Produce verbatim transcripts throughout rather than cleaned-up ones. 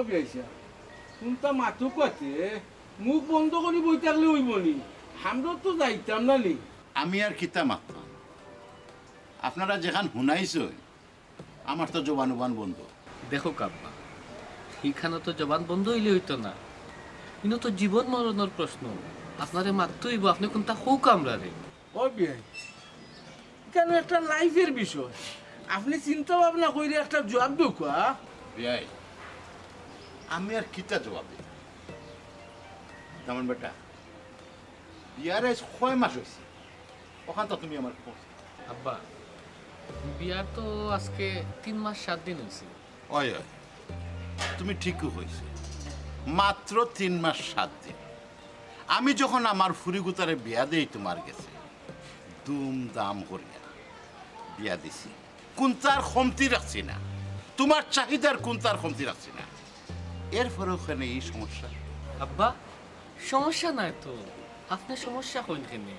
বিয়াই সাব, কুন্তা মাতুক আতে, মুখ বন্ধ করি বই থাকলে অইবো নি? আমরাও তো যাইতাম না নি। আমি আর কিতা মাততাম? আপনারা যেখান হুনাইছইন, আমার তো জবান উবান বন্ধ। দেখউক্কা আব্বা, ইখানো তো জবান বন্ধ অইলে অইতো না, ইনো তো জীবন মরণর প্রশ্ন। আপনারে মাততে অইবো, আপনে কুন্তা কউক্কা আমরারে। ও বিয়াই, ইখানো একটা লাইফের বিষয়, আপনে চিন্তা ভাবনা কইরা একটা জুয়াব দেউক্কা। বিয়াই, আমি আর কিতা জুয়াব দিতাম? দামান বেটা, বিয়ার আইজ কয় মাস অইছে, অখান তো তুমি আমারে কও। আব্বা, বিয়ার তো আজকে তিন মাস সাত দিন অইছে। অয়, অয়, তুমি ঠিকউ কইছো, মাত্র তিন মাস সাত দিন। আমি যখন আমার ফুরিগুতারে বিয়া দেই তুমার গেছে, দুমদাম করিয়া বিয়া দিছি, কুন্তার কমতি রাখছি না, তুমার চাহিদার কুন্তার কমতি রাখছি না। এরপরেও কেনে ই সমস্যা? আব্বা, সমস্যা নায় তো, আপনে সমস্যা কইন কেনে?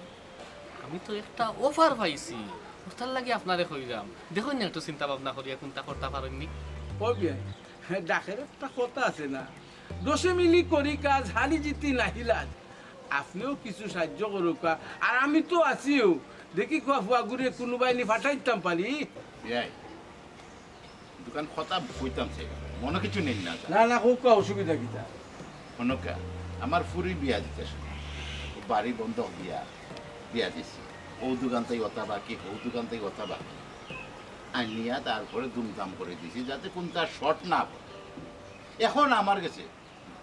আমি তো একটা অফার পাইছি, অটার লাগি আপনারে কইরাম। দেখইন না একটু চিন্তা ভাবনা করিয়া কুন্তা করতা পারইন নি। ও বিয়াই, ডাকের একটা কথা আছে না, দোষে মিলি করি কাজ, হারি জিতি নাহি লাজ। আপনেও কিছু সাইয্য করউক্কা, আর আমি তো আছিউ। দেখি কুয়া ফুয়াগুরে কুনুবায় নি ফাটাইতাম পারি। বিয়াই, দুখান কথা কইতাম চাই, মনো কিছু নেইন না। না, না, কউক্কা, অসুবিধা কিতা? হুনউক্কা, আমার ফুরি বিয়া দিতে সময় অউ বাড়ি বন্ধক দিয়া বিয়া দিছি। অউ দুখান থাকি অতা বাকি, হউ দুখান থাকি অতা বাকি। আনিয়া তারপরে দুমদাম করি দিছি, যাতে কুন্তা শর্ট না পড়ে। এখন আমার গেছে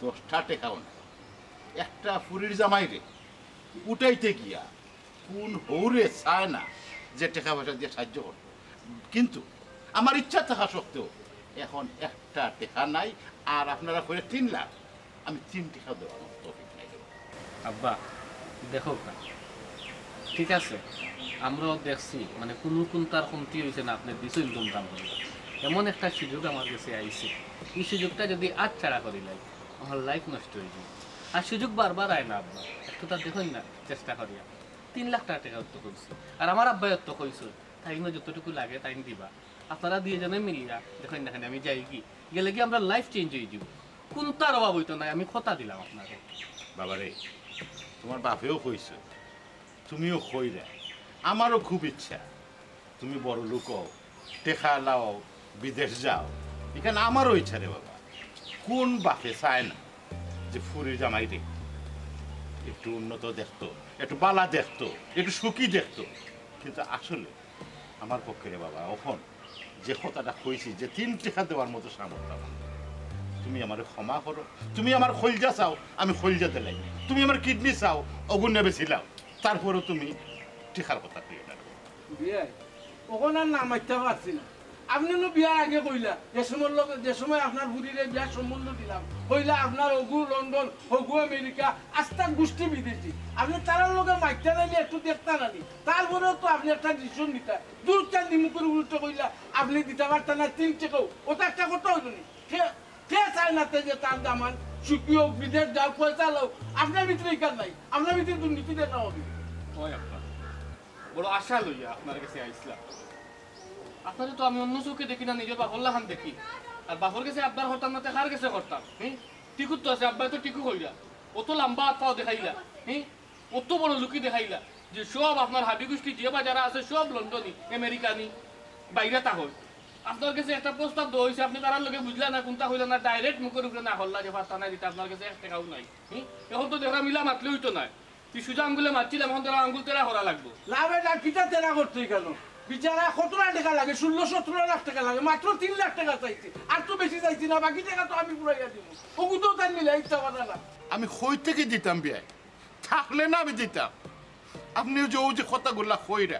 দশটা টেকাও নাই। একটা ফুরির জামাইরে উঠাইতে গিয়া কুন হউরে চায় না যে টেকা পয়সা দিয়া সাইয্য করতো? কিন্তু আমার ইচ্ছা থাকা সত্ত্বেও এখন একটা টেকা নাই। আর আপনারা কইরা তিন লাখ, আমি তিন টেকা দেওয়ার মতো তৌফিক নাই। আব্বা, দেখউক্কা, ঠিক আছে, আমরাও দেখছি, মানে, কুনু কুন্তার কমতি অইছে না, আপনে দিছইন দুমদাম করি। এমন একটা সুযোগ আমার গেছে আইছে, ই সুযোগটা যদি আতছাড়া করিলাই, আমার লাইফ নষ্ট অইযিবো। আর সুযোগ বারবার আয় না আব্বা, একটু তা দেখইন না চেষ্টা করিয়া। তিন লাখ টেকা অত্ত কইছি, আর আমার আব্বায় অত্ত কইছইন, তাইন যতটুকু লাগে তাইন দিবা। আপনারা দুইজনে মিলিয়া দেখইন না কেনে, আমি যাইগি, গেলেগি আমরার লাইফ চেঞ্জ অইযিবো, কুন্তার অভাব অইতো নায়, আমি কথা দিলাম আপনারে। বাবারে, তুমার বাপেও কইছইন, তুমিও কইরায়, আমারও খুব ইচ্ছা তুমি বড়লোক অও, টেকা লাও, বিদেশ যাও। ইখান আমারও ইচ্ছা রে বাবা। কুন বাপে চায় না যে ফুরির জামাইরে একটু উন্নত দেখতো, একটু বালা দেখতো, একটু সুখী দেখতো? কিন্তু আসলে আমার পক্ষে রে বাবা, অখন যে কথাটা কইছি, যে তিন টেকা দেওয়ার মতো সামর্থ্য আমার নাই। তুমি আমারে ক্ষমা করো, তুমি আমার কইলজা চাও, আমি কইলজা দিলাই, তুমি আমার কিডনি চাও, অগুনে বেচিলাও, তারপরেও তুমি টেকার কথা কইও না। বিয়াই, অখন আর না মাততাম পারছি না। আপনে নু বিয়ার আগে কইলা, যে সময় লগে, যে সময় আপনার ফুরিরে বিয়ার সম্বন্ধ দিলাম, কইলা আপনার অগু লন্ডন, হগু আমেরিকা, আস্তা গুষ্টি বিদেশি। আপনে তারার লগে মাততা নাইলে একটু দেখতা নানি, তারপরেও তো আপনে একটা ডিসিশন নিতা। দুরু চাইন দিমু করি উল্টো কইলা, আপনে দিতা পারতা না তিন টেকাও, অটা একটা কথা অইলো নি? কে, কে চায় না তে যে তার দামান সুখী অউক, বিদেশ যাউক, পয়সা লউক? আপনার ভিতরে ইখান নাই, আপনার ভিতরে দুর্নীতি দেখা অইবো। ওই আব্বা, বড় আশা লইয়া আপনার গেছে আইছলাম। আপনারে তো আমি অন্য চউখে দেখি না, নিজর বাপর লাখান দেখি। আর বাপর গেছে আবদার করতাম না, তে কার গেছে করতাম? হি? টিকুর তো আছে, আব্বায় তো টিকু কইরা। অত লাম্বা আত পাও দেখাইলা, হি? অত বড় লুকি দেখাইলা যে সব আপনার হাবি গুষ্টি যে বা যারা আছে সব লন্ডনি, আমেরিকানি, বাইরে তা হয়। আপনার গেছে একটা প্রস্তাব দেওয়া অইছে, আপনে তারার লগে বুঝলা না, কুন্তা কইলা না, direct মুখর উপরে না করলা যে পাত্তা নাই দিতা, আপনার গেছে এক টেকাও নাই। হুম? অখন তো দেখরা মিলা মাতলে অইতো নায়। তুই সুজা আঙ্গুলে মাতছিলাম, অখন দেখরা আঙ্গুল তেরা করা লাগবো। না বেটা, কিতা তেরা করতে কেনে? বিচারা কতটা টেকা লাগে? ষোলো সতেরো লাখ টেকা লাগে, মাত্র তিন লাখ টেকা চাইছে, আর তো বেশি চাইছি না, বাকি টেকা তো আমি পুরাইয়া দিমু। অগু তো তাইন মিলাই দিতা পাররা না। আমি কই থাকি দিতাম বিয়াই? থাকলে না আমি দিতাম। আপনে যে অউ যে কথাগুলা কইরা,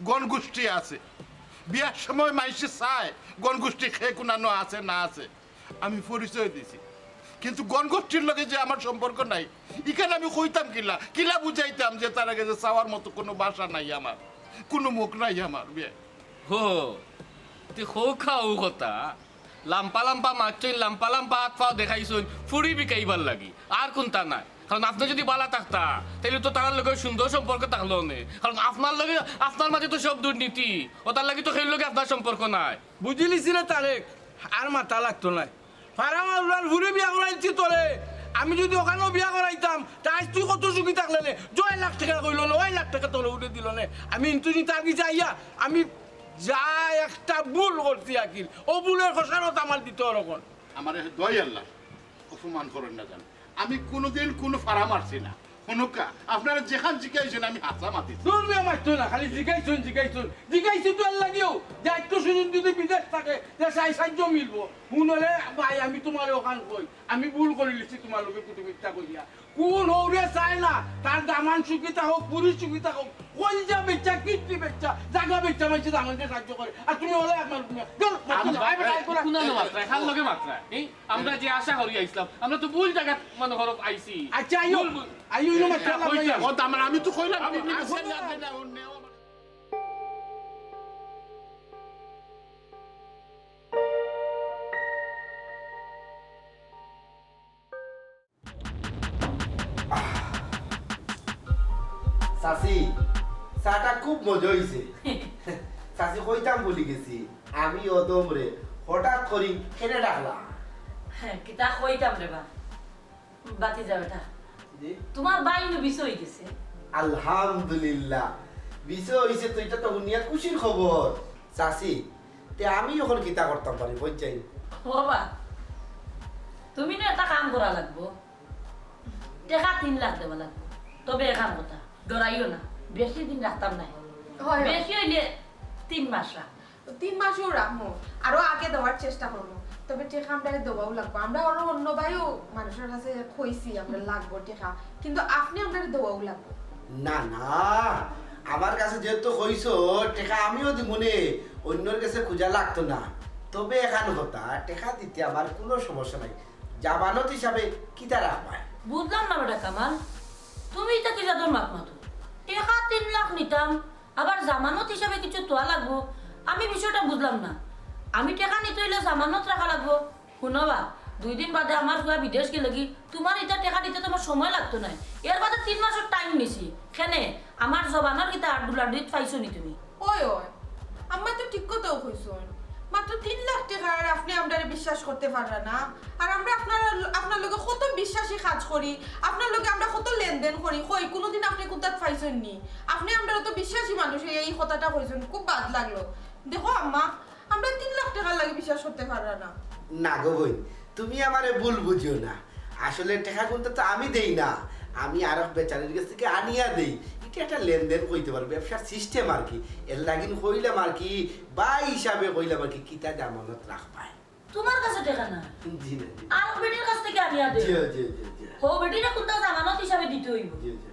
গণগোষ্ঠী আছে, বিয়ার সময় মাইনষে চায় গণগোষ্ঠী কে কুনানো আছে না আছে। আমি পরিচয় দিছি, কিন্তু গণগোষ্ঠীর লগে যে আমার সম্পর্ক নাই, ইখান আমি কইতাম কিলা, কিলা বুঝাইতাম যে তারার গেছে চাওয়ার মতো কুনু ভাষা নাই আমার, কুনু মুখ নাই আমার। বিয়াই। হো, তে কউক্কা অউ কথা। লাম্বা লাম্বা মাতছইন, লাম্বা লাম্বা আত পাও দেখাইছইন, ফুড়ি বিকাইবার লাগি, আর কুন্তা নায়। কারণ আপনে যুদি বালা থাকতা, তাইলে তো তারার লগে সুন্দর সম্পর্ক থাকলো অনে। কারণ আপনার লগে, আপনার মাঝে তো সব দুর্নীতি, অতার লাগি তো কেউর লগে আপনার সম্পর্ক নাই। বুঝিলিছি রে তারেক, আর মাতা লাগতো নায়। ফারাম আউলার ফুরি বিয়া করাইছি তোরে। আমি যুদি অখানো বিয়া করাইতাম, তে আইজ তুই কত সুখী থাকলে নে। যে এক লাখ টেকা কইলো নে, এক লাখ টেকা তোর উঠে দিলো নে। আমি ইন্তুনি তার গেছে আইয়া, আমি যা একটা ভুল করছি আকিল, অউ ভুলর খসারত আমার দিতে অর অখন। আমারে দয় আল্লাহ, অপমান করইন না জান। আমি কুনুদিন কুনু ফারা মারছি না। হুনুক্কা, আপনারা যেখান জিকাইছইন আমি হাছা মাতিছি। দুর মিয়া মাততো না, খালি জিকাইছইন, জিকাইছইন। জিকাইছি তো এর লাগিও, যে একটু সুযোগ যুদি বিদেশ থাকে, তে সাই-, সাহায্য মিলবো। হুনলে ভাই, আমি তুমারে অখান কই, আমি ভুল করিলিছি তুমার লগে কুটুমিতা করিয়া। কুন হউরে চায় না, তার দামান সুখী থাকউক, ফুরি সুখী থাকউক, কইলজা বেচ্চা, কিডনি বেচ্চা, জাগা বেচ্চা মানষে দামানরে সাহায্য করে। আর তুমি অলা আমার, ধুর, মাততো না, ভাই, ভাই, ভাই, কুনা না মাতরা, কার লগে মাতরা? এই, আমরা যে আশা করি আইছলাম, আমরা তো ভুল জাগাত মনো করো আইছি। আচ্ছা, আইও, ভুল, ভুল। আইও, আইও, মাতরা, আইও। ও দামান, আমি তো কইলাম, আমি, আমি, আমি, চাচি, চাটা খুব মজা অইছে। চাচি, কইতাম ভুলি গেছি, আমি অদমরে হঠাৎ করি কেনে ডাকলা? হ্যাঁ, কিতা কইতাম রে বা? বাতি যাও এটা। জি? তুমার ভাই নু বিষ অই গেছে। আলহামদুলিল্লাহ, বিষ অইছে তো, ইটা তো হুনিয়া খুশির খবর। চাচি, তে আমি অখন কিতা করতাম পারি, বুঝছইন? ও বা, তুমি না একটা কাম করা লাগবো, টেকা তিন লাখ দেওয়া লাগবো। তবে এখান কথা, ডরাইও না, বেশি দিন রাখতাম নাই। হয়, হয়। বেশি অইলে তিন মাস রাখ। তো তিন মাসও রাখমু, আরো আগে দেওয়ার চেষ্টা করমু। তবে টেকা আমরারে দেওয়াও লাগবো। আমরা আরো অন্য ভাইও মানুষর কাছে কইছি আমরা লাগবো টেকা, কিন্তু আপনে আমরারে দেওয়াও লাগবো। না, না, আমার কাছে যেহেতু কইছো, টেকা আমিও দিমুনে, অন্যর কাছে খুঁজা লাগতো না। তবে এখান কথা, টেকা দিতে আমার কুনু সমস্যা নাই। জামানত হিসাবে কিতা রাখবায়? বুঝলাম না বেটা কামাল, তুমি ইটা কি জাতর মাত মাতো? টেকা তিন লাখ নিতাম, আবার জামানত হিসাবে কিছু তোয়া লাগবো, আমি বিষয়টা বুঝলাম না। আমি টেকা নিতে অইলে জামানত রাখা লাগবো। হুনো বা, দুই দিন বাদে আমার ফুয়া বিদেশ গেলেগি, তুমার ইতা টেকা দিতে তুমার সময় লাগতো নায়। এর বাদে তিন মাসর টাইম নিছি। কেনে, আমার জবানর কিতা আর ডুলাডুলিত পাইছো নি তুমি? ওই, ওই, আম্মা তো ঠিক কথাউ কইছইন। মাত্র তিন লাখ টেকা আর আপনে আমরারে বিশ্বাস করতে পাররা না। আর আমরা আপনার, আপনার লগে কত বিশ্বাসী কাজ করি, আপনার লগে আমরা কত লেনদেন করি, কই কুনুদিন আপনে কুন্তাত পাইছইন নি? আপনে আমরার অত বিশ্বাসী মানুষ অইয়া ই কথাটা কইছইন, খুব বাদ লাগলো। দেখো আম্মা, আমরা তিন লাখ টেকার লাগি বিশ্বাস করতে পাররা না। না গো বইন, তুমি আমারে ভুল বুঝিও না। আসলে টেকা কুন্তা তো আমি দেই না, আমি আরক বেচারির গেছ থাকি আনিয়া দেই। ইটা একটা লেনদেন কইতে পারো, ব্যবসার সিস্টেম আর কি। এর লাগিন কইলাম আর কি, ভাই হিসাবে কইলাম আর কি, কিতা জামানত রাখবায়। তুমার কাছে টেকা না? জি না, জি। আরক বেটির কাছ থাকি আনিয়া দেও। জি, জি, জি, জি। হউ বেটিরে কুন্তা জামানত হিসাবে দিতে অইবো। জি, জি।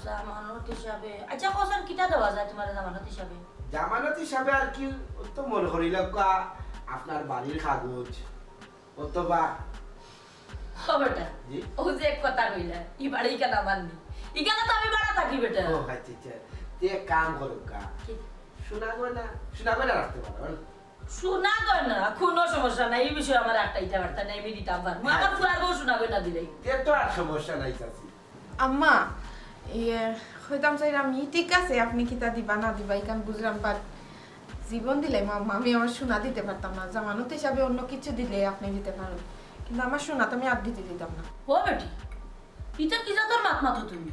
জামানত হিসাবে, আচ্ছা, কওছাইন কিতা দেওয়া যায় তুমারে জামানত হিসাবে? জামানত হিসাবে আর কি, অউ তো মনো করি লউক্কা, আপনার বাড়ির কাগজ, অথবা ও বেটা, জি? অউ যে এক কথা কইলা, ই বাড়ি ইখান আমার নি। ইখানো তো আমি ভাড়া থাকি বেটা। ও, আচ্ছা, আচ্ছা। তে এক কাম করউক্কা। কি? সোনা গয়না, সোনা গয়না রাখতে পারো, হ্যাঁ? সোনা গয়না, কুনু সমস্যা নাই, ই বিষয়ে আমার আটকাইতা পারতা নায়, আমি দিতাম পারমু। আমার হ্যাঁ। ফুয়ার বউ সোনা গয়না দিলাই। তে তো আর সমস্যা নাই, চাচি। আম্মা, ইয়ে, কইতাম চাইরাম, ই ঠিক আছে, আপনে কিতা দিবা না দিবা, ইখান বুঝরাম, but জীবন দিলাইমু আম্মা, আমি আমার সোনা দিতে পারতাম না। জামানত হিসাবে অন্য কিছু দিলে আপনে দিতে পারইন, কিন্তু আমার সোনা তো আমি আর দিতে দিতাম না। ও বেটি, ইতা কি জাতর মাত মাতো তুমি?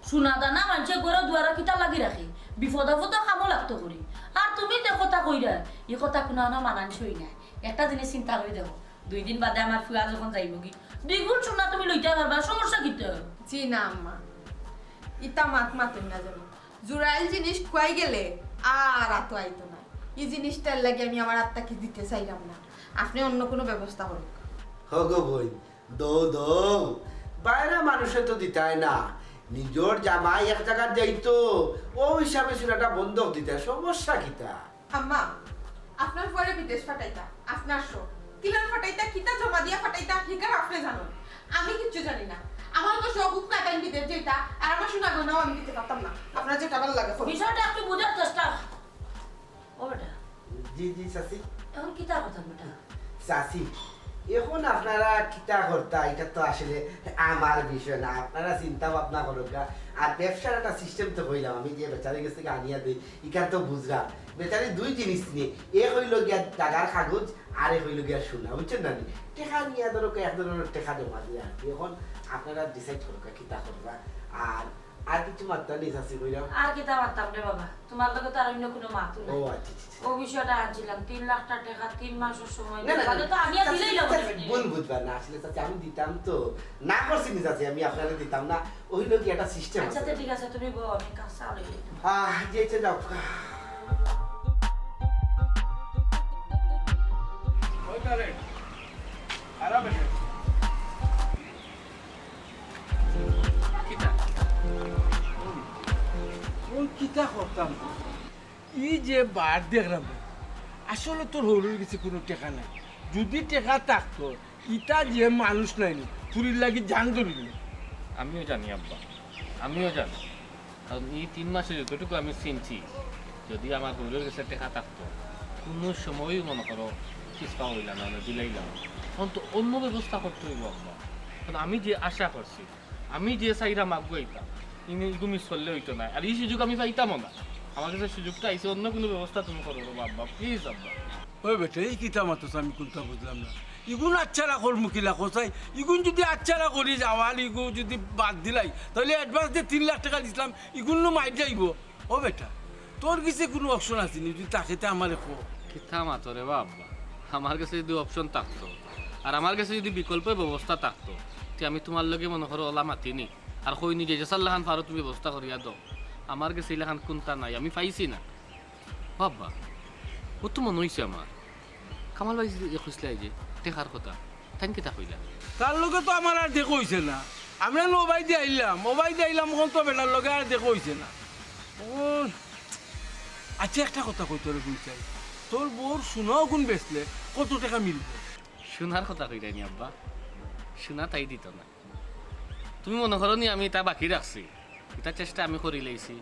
সোনা দানা মানষে ঘরো দুয়ারো কিতার লাগি রাখে? বিপদ আপদো কামো লাগতো করি। আর তুমি যে কথা কইরায়, ই কথা কুনু আনা মানানসই নায়। একটা জিনিস চিন্তা করি দেখো, দুই দিন বাদে আমার ফুয়া যখন যাইবোগি, দ্বিগুণ সোনা তুমি লইতায় পারবায়, সমস্যা কিতা? জি না আম্মা, ইতা মাত মাতইন না যেন। জুড়াইল জিনিস খুয়াই গেলে আর আতো আইতো না। ই জিনিসটার লাগি আমি আমার আত্মাকে দিতে চাইরাম না। আপনে অন্য কুনু ব্যবস্থা করউক্কা। হগো বইন, দৌ দৌ, বাইরা মানষে তো দিতায় না। নিজর জামাই এক জাগাত যাইতো, অউ হিসাবে সোনাটা বন্ধক দিতায়, সমস্যা কিতা? আম্মা, আপনার ফুয়ারে বিদেশ ফাটাইতা, আপনার শখ। কিলান ফাটাইতা, কিতা জমা দিয়া ফাটাইতা, হিখান আপনে জানইন। আমি কিচ্ছু জানি না। আমার তো শখ অউক না, তাইন বিদেশ যাইতা, আর আমার সোনা গয়নাও আমি দিতে পারতাম না। আপনার যেটা ভালা লাগে করউক্কা। বিষয়টা একটু বুঝার চেষ্টা। ও বেটা। জি, জি, চাচি। এখন কিতা করতাম বেটা? চাচি, এখন আপনারা কিতা করতা, ইটা তো আসলে আমার বিষয় না। আপনারা চিন্তা ভাবনা করউক্কা। আর ব্যবসার একটা সিস্টেম তো কইলাম, আমি যে বেচারির গেছ থাকি আনিয়া দেই, ইখান তো বুঝরা। বেচারি দুই জিনিস নি, এক অইলো গিয়া জাগার কাগজ, আর এক অইলো গিয়া সোনা, বুঝছইন না নি? টেকা নিয়া ধরো এক ধরনের টেকা জমা দিয়া আর কি। এখন আপনারা decide করবা কিতা করবা। আর, আর কিছু মাততা নি চাচি কইরাম? আর কিতা মাততাম রে বাবা, তুমার লগে তো আর অন্য কুনু মাতও নাই। ও আচ্ছা, আচ্ছা, আচ্ছা। অউ বিষয়টা আনছিলাম, তিন লাখ টা টেকা তিন মাসর সময় না, না, দিলে, না, তো আমি আর চাচি, দিলেই লগে চাচি, নেবে নি। ভুল বুঝবা না, আসলে চাচি আমি দিতাম তো, না করছি নি চাচি, আমি আপনারে দিতাম না, অইলো গিয়া একটা system আচ্ছা, আছে। তো ঠিক আছে, তুমি বও, আমি কাজ চালাই। আহ, জি, আচ্ছা, যাও। ওই কারে, খারাপ আছে। কিতা? কোন কিতা করতাম? ই যে বার দেখরাম, আসলে তোর হউরর গেছে কুনু টেকা নাই। যুদি টেকা থাকতো, ইতা যে মানুষ নায়নি, ফুরির লাগি জান ধরিল। আমিও জানি আব্বা, আমিও জানি। কারণ ই তিন মাসে যতটুকু আমি চিনছি, যুদি আমার হউরর গেছে টেকা থাকতো, কুনু সময়ই মনো করো পিছপা অইলা না, মানে দিলাইলা না। এখন তো অন্য ব্যবস্থা করতে অইবো আব্বা। কারণ আমি যে আশা করছি, আমি যে চাইরাম আগুয়াইতাম, ইনি ইগু miss করলে অইতো নায়। আর ই সুযোগ আমি পাইতামও না। আমার গেছে সুযোগটা আইছে, অন্য কুনু ব্যবস্থা তুমি করো রে আব্বা, please আব্বা। ওই বেটা, ই কিতা মাতস আমি কুনতা বুঝলাম না। ইগুন আচ্ছারা করমু কিলা কছাই, ইগুন যুদি আচ্ছারা করি যাওয়ার, ইগু যুদি বাদ দিলাই, তাইলে advance যে তিন লাখ টেকা দিছলাম, ইগুন নু মাইর যাইবো। ও বেটা, তোর গেছে কুনু option আছে নি? যুদি থাকে তে আমারে ক। কিতা মাতো রে বা আব্বা, আমার গেছে যুদি option থাকতো, আর আমার গেছে যুদি বিকল্প ব্যবস্থা থাকতো, তে আমি তুমার লগে মনো করো অলা মাতি নি, আর কই নি যে যেসার লাখান পারো তুমি ব্যবস্থা করিয়া দেও। আমার গেছে ইলাখান কুনতা নাই, আমি পাইছি না। ও আব্বা, অউ তো মনো অইছে আমার। কামাল ভাই যে কইছলা এই যে টেকার কথা, তাইন কিতা কইলা? তার লগে তো আমার আর দেখা অইছে না। আমরা নু ওবায়দি আইলাম, ওবায়দি আইলাম, অখন তো বেটার লগে আর দেখা অইছে না। ও, আচ্ছা, একটা কথা কই তোরে কইতাম, তোর বউর সোনা অগুন বেচলে কত টেকা মিলবো? সোনার কথা কইরায় নি আব্বা, সোনা তাই দিতো না। তুমি মনো করো নি আমি ইতা বাকি রাখছি? ইতা চেষ্টা আমি করিলাইছি।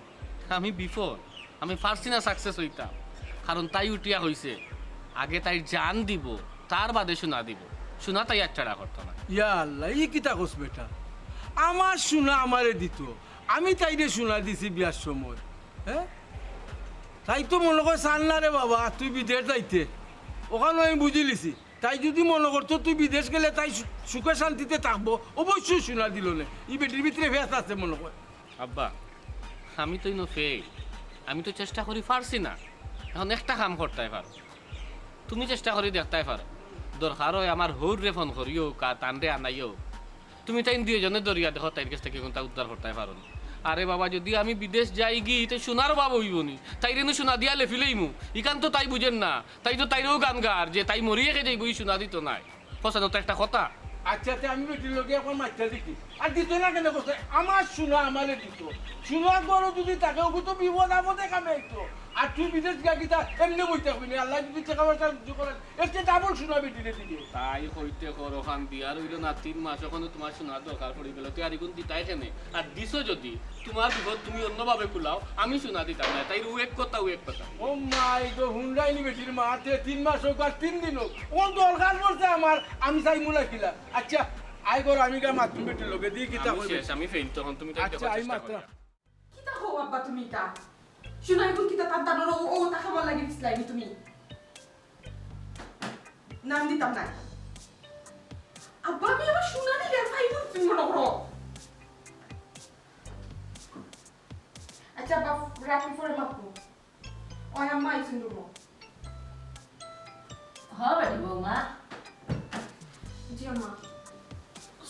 আমি বিফল, আমি পারছি না success অইতাম। কারণ তাই উঠিয়া কইছে, আগে তাইর জান দিবো, তার বাদে সোনা দিবো। সোনা তাই আচ্ছারা করতো না। ইয়া আল্লাহ, ই কিতা কস বেটা? আমার সোনা আমারে দিতো, আমি তাইরে সোনা দিছি বিয়ার সময়। হ্যাঁ, তাই তো মনো কয় চায় না রে বাবা তুই বিদেশ যাইতে, অখানউ আমি বুঝিলিছি। তাই যুদি মনো করতো তুই বিদেশ গেলে তাই সু-, সুখে শান্তিতে থাকবো, অবশ্যই সোনা দিলো নে। ই বেটির ভিতরে ফেস আছে মনো কয়। আব্বা, আমি তো ইনো ফেইল, আমি তো চেষ্টা করি পারছি না। অখন একটা কাম করতায় পারো, তুমি চেষ্টা করি দেখতায় পারো, দরকার অয় আমার হউররে ফোন করিও, কা-, তানরে আনাইও। তুমি তাইন দুইওজনে ধরিয়া দেখো, তাইর গেছ থাকি কুনতা উদ্ধার করতায় পারো নি। আরে বাবা, যুদি আমি বিদেশ যাইগি, তে সোনার অভাব অইবো নি? তাইরে নু সোনা দিয়া লেফিলাইমু। ইখান তো তাই বুঝের না। তাই তো তাইরেও গান গার যে তাই মরিয়া যাইবো, ই সোনা দিতো নায়। কছাইন তো একটা কথা। আচ্ছা, তে আমি বেটির লগে একবার মাতিয়া দেখি। আর দিতো না কেনে কছাই? আমার সোনা আমারে দিতো। সোনা ঘরো যুদি থাকে, অগু তো বিপদ আপদে কামে আইতো। আর তুই বিদেশ গিয়া কিতা এমনে বই থাকবি নি? আল্লায় যুদি টেকা পয়সা রুজি করেন, এর চেয়ে ডাবল সোনা বেটিরে দিবে। তাই কইতে কর, অখান দিয়া রইলো না তিন মাস, অখনো তুমার সোনার দরকার পড়ি গেলো, তে আর ইগুন দিতায় কেনে? আর দিছো যুদি, তুমার বিপদ তুমি অন্যভাবে কুলাও, আমি সোনা দিতাম না। তাইর অউ এক কথা, অউ এক কথা। ও মাই গো, হুনরায়নি বেটির মা, তে তিন মাস অউক আর তিন দিন অউক, অউ দরকার পড়ছে আমার, আমি চাইমু না কিলা। আচ্ছা, আয় ঘরো, আমি গিয়া মাতমু বেটির লগে, দেখি কিতা কয়। শেষ, আমি ফেইল তখন, তুমি তাই আচ্ছা, দেখো, আমি চেষ্টা মাতমু। করো। কিতা কও আব্বা তুমি ইতা? সোনা ইগুন কিতা তার দানর অউ, অউ তা খাবার লাগি দিছলায় নি তুমি? না, আমি দিতাম নায়। আব্বা, আমি আমার সোনা দিলে আর পাইমু তুমি মনো করো? আচ্ছা আব্বা, রাখি, পরে মাতমু। ওই আম্মা আইছইন রুমো। হ বেটি বৌমা। জি আম্মা।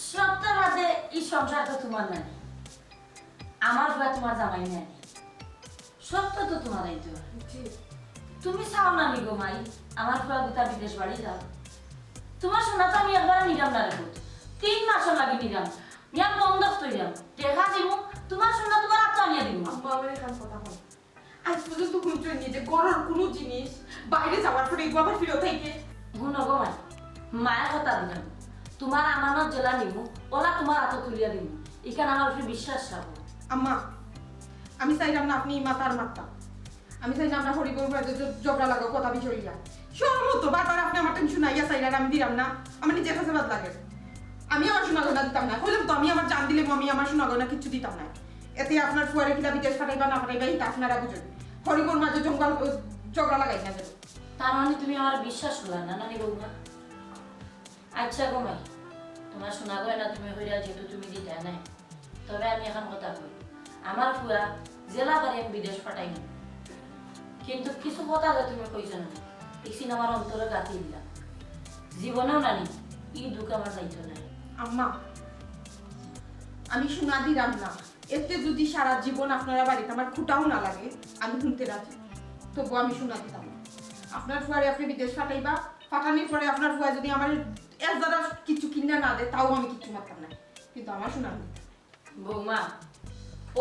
সত্য বাদে ই সংসার তো তুমার নায়, আমার ফুয়া তুমার জামাই নায়। সত্য তো তুমার আইতো। জি। তুমি চাও না নি গো মাই, আমার ফুয়া গুতা বিদেশ বাড়ি যাউক? তুমার সোনা তো আমি একবারে নিরাম না রে পুত, তিন মাসর লাগি নিরাম, নিয়া বন্ধক থইরাম, টেকা দিমু, তুমার সোনা তুমার আতো আনিয়া দিমু। আম্মা, আমার এখান কথা কও। আইজ পর্যন্ত হুনছইন নি যে ঘরর কুনু জিনিস বাইরে যাওয়ার পরে ইগু আবার ফিরত আইতে? হুনো গো মাই, মায়ে কথা দিলাম, তুমার আমানত যেলা নিমু, ওলা তুমার আতো তুলিয়া দিমু। ইখান আমার উপরে বিশ্বাস রাখো। আম্মা, আমি চাইরাম না আপনে ই মাত আর মাততা। আমি চাই না আমরা হরিবউর মাঝে ঝ-, ঝগড়া লাগাও কথা বিষয় লইয়া। সর্বত বারবার আপনে আমার টেনশন আইয়া চাইরা আমি দিরাম না, আমার নিজের কাছে বাদ লাগে। আমি আমার সোনা গয়না দিতাম না, কইলাম তো আমি আমার জান দিলে আমি আমার সোনা গয়না কিচ্ছু দিতাম না। এতে আপনার ফুয়ারে কিলা বিদেশ পাঠাইবা না পাঠাইবা, এটা আপনারা বুঝেন। হরিপুর মাঝে জঙ্গল, ও, ঝগড়া লাগাই না যেন। তার মানে তুমি আমার বিশ্বাস করলা না, নানি বৌমা? আচ্ছা গো মাই, তোমার সোনা গয়না তুমি কইরা যেহেতু তুমি দিতা নাই, তবে আমি এখন কথা কই, আমার ফুয়া জেলা বাড়ি আমি বিদেশ পাঠাই না, কিন্তু কিছু কথা যে তুমি কইছো না, ইসিন আমার অন্তরে গাতি দিলাম, জীবনেও নানি এই দুঃখ আমার যাইতো নাই। আম্মা, আমি সোনা দিলাম না, এতে যদি সারা জীবন আপনারা বাড়িতে আমার খুঁটাও না লাগে, আমি শুনতে রাজি। তবু আমি সোনা দিতাম না। আপনার ফুয়ারে আপনি বিদেশ পাঠাইবা, পাঠানির পরে আপনার ফুয়া যদি আমার এক জারা কিছু কিনা না দেয়, তাও আমি কিচ্ছু মারতাম না, কিন্তু আমার সোনা আমি দিতাম। বৌমা,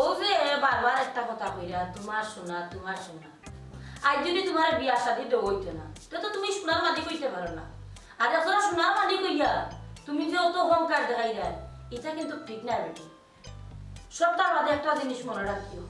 ও যে বারবার একটা কথা কইরা, তোমার সোনা, তোমার সোনা। আজ যদি তোমার বিয়া শাদী দেওয়া হইতো না, তো তো তুমি সোনার মালিক হইতে পারো না। আর এখন সোনার মালিক হইয়া তুমি যে অত অহংকার দেখাইরা, এটা কিন্তু ঠিক না বেটি। সবটার মাঝে একটা জিনিস মনে রাখিও,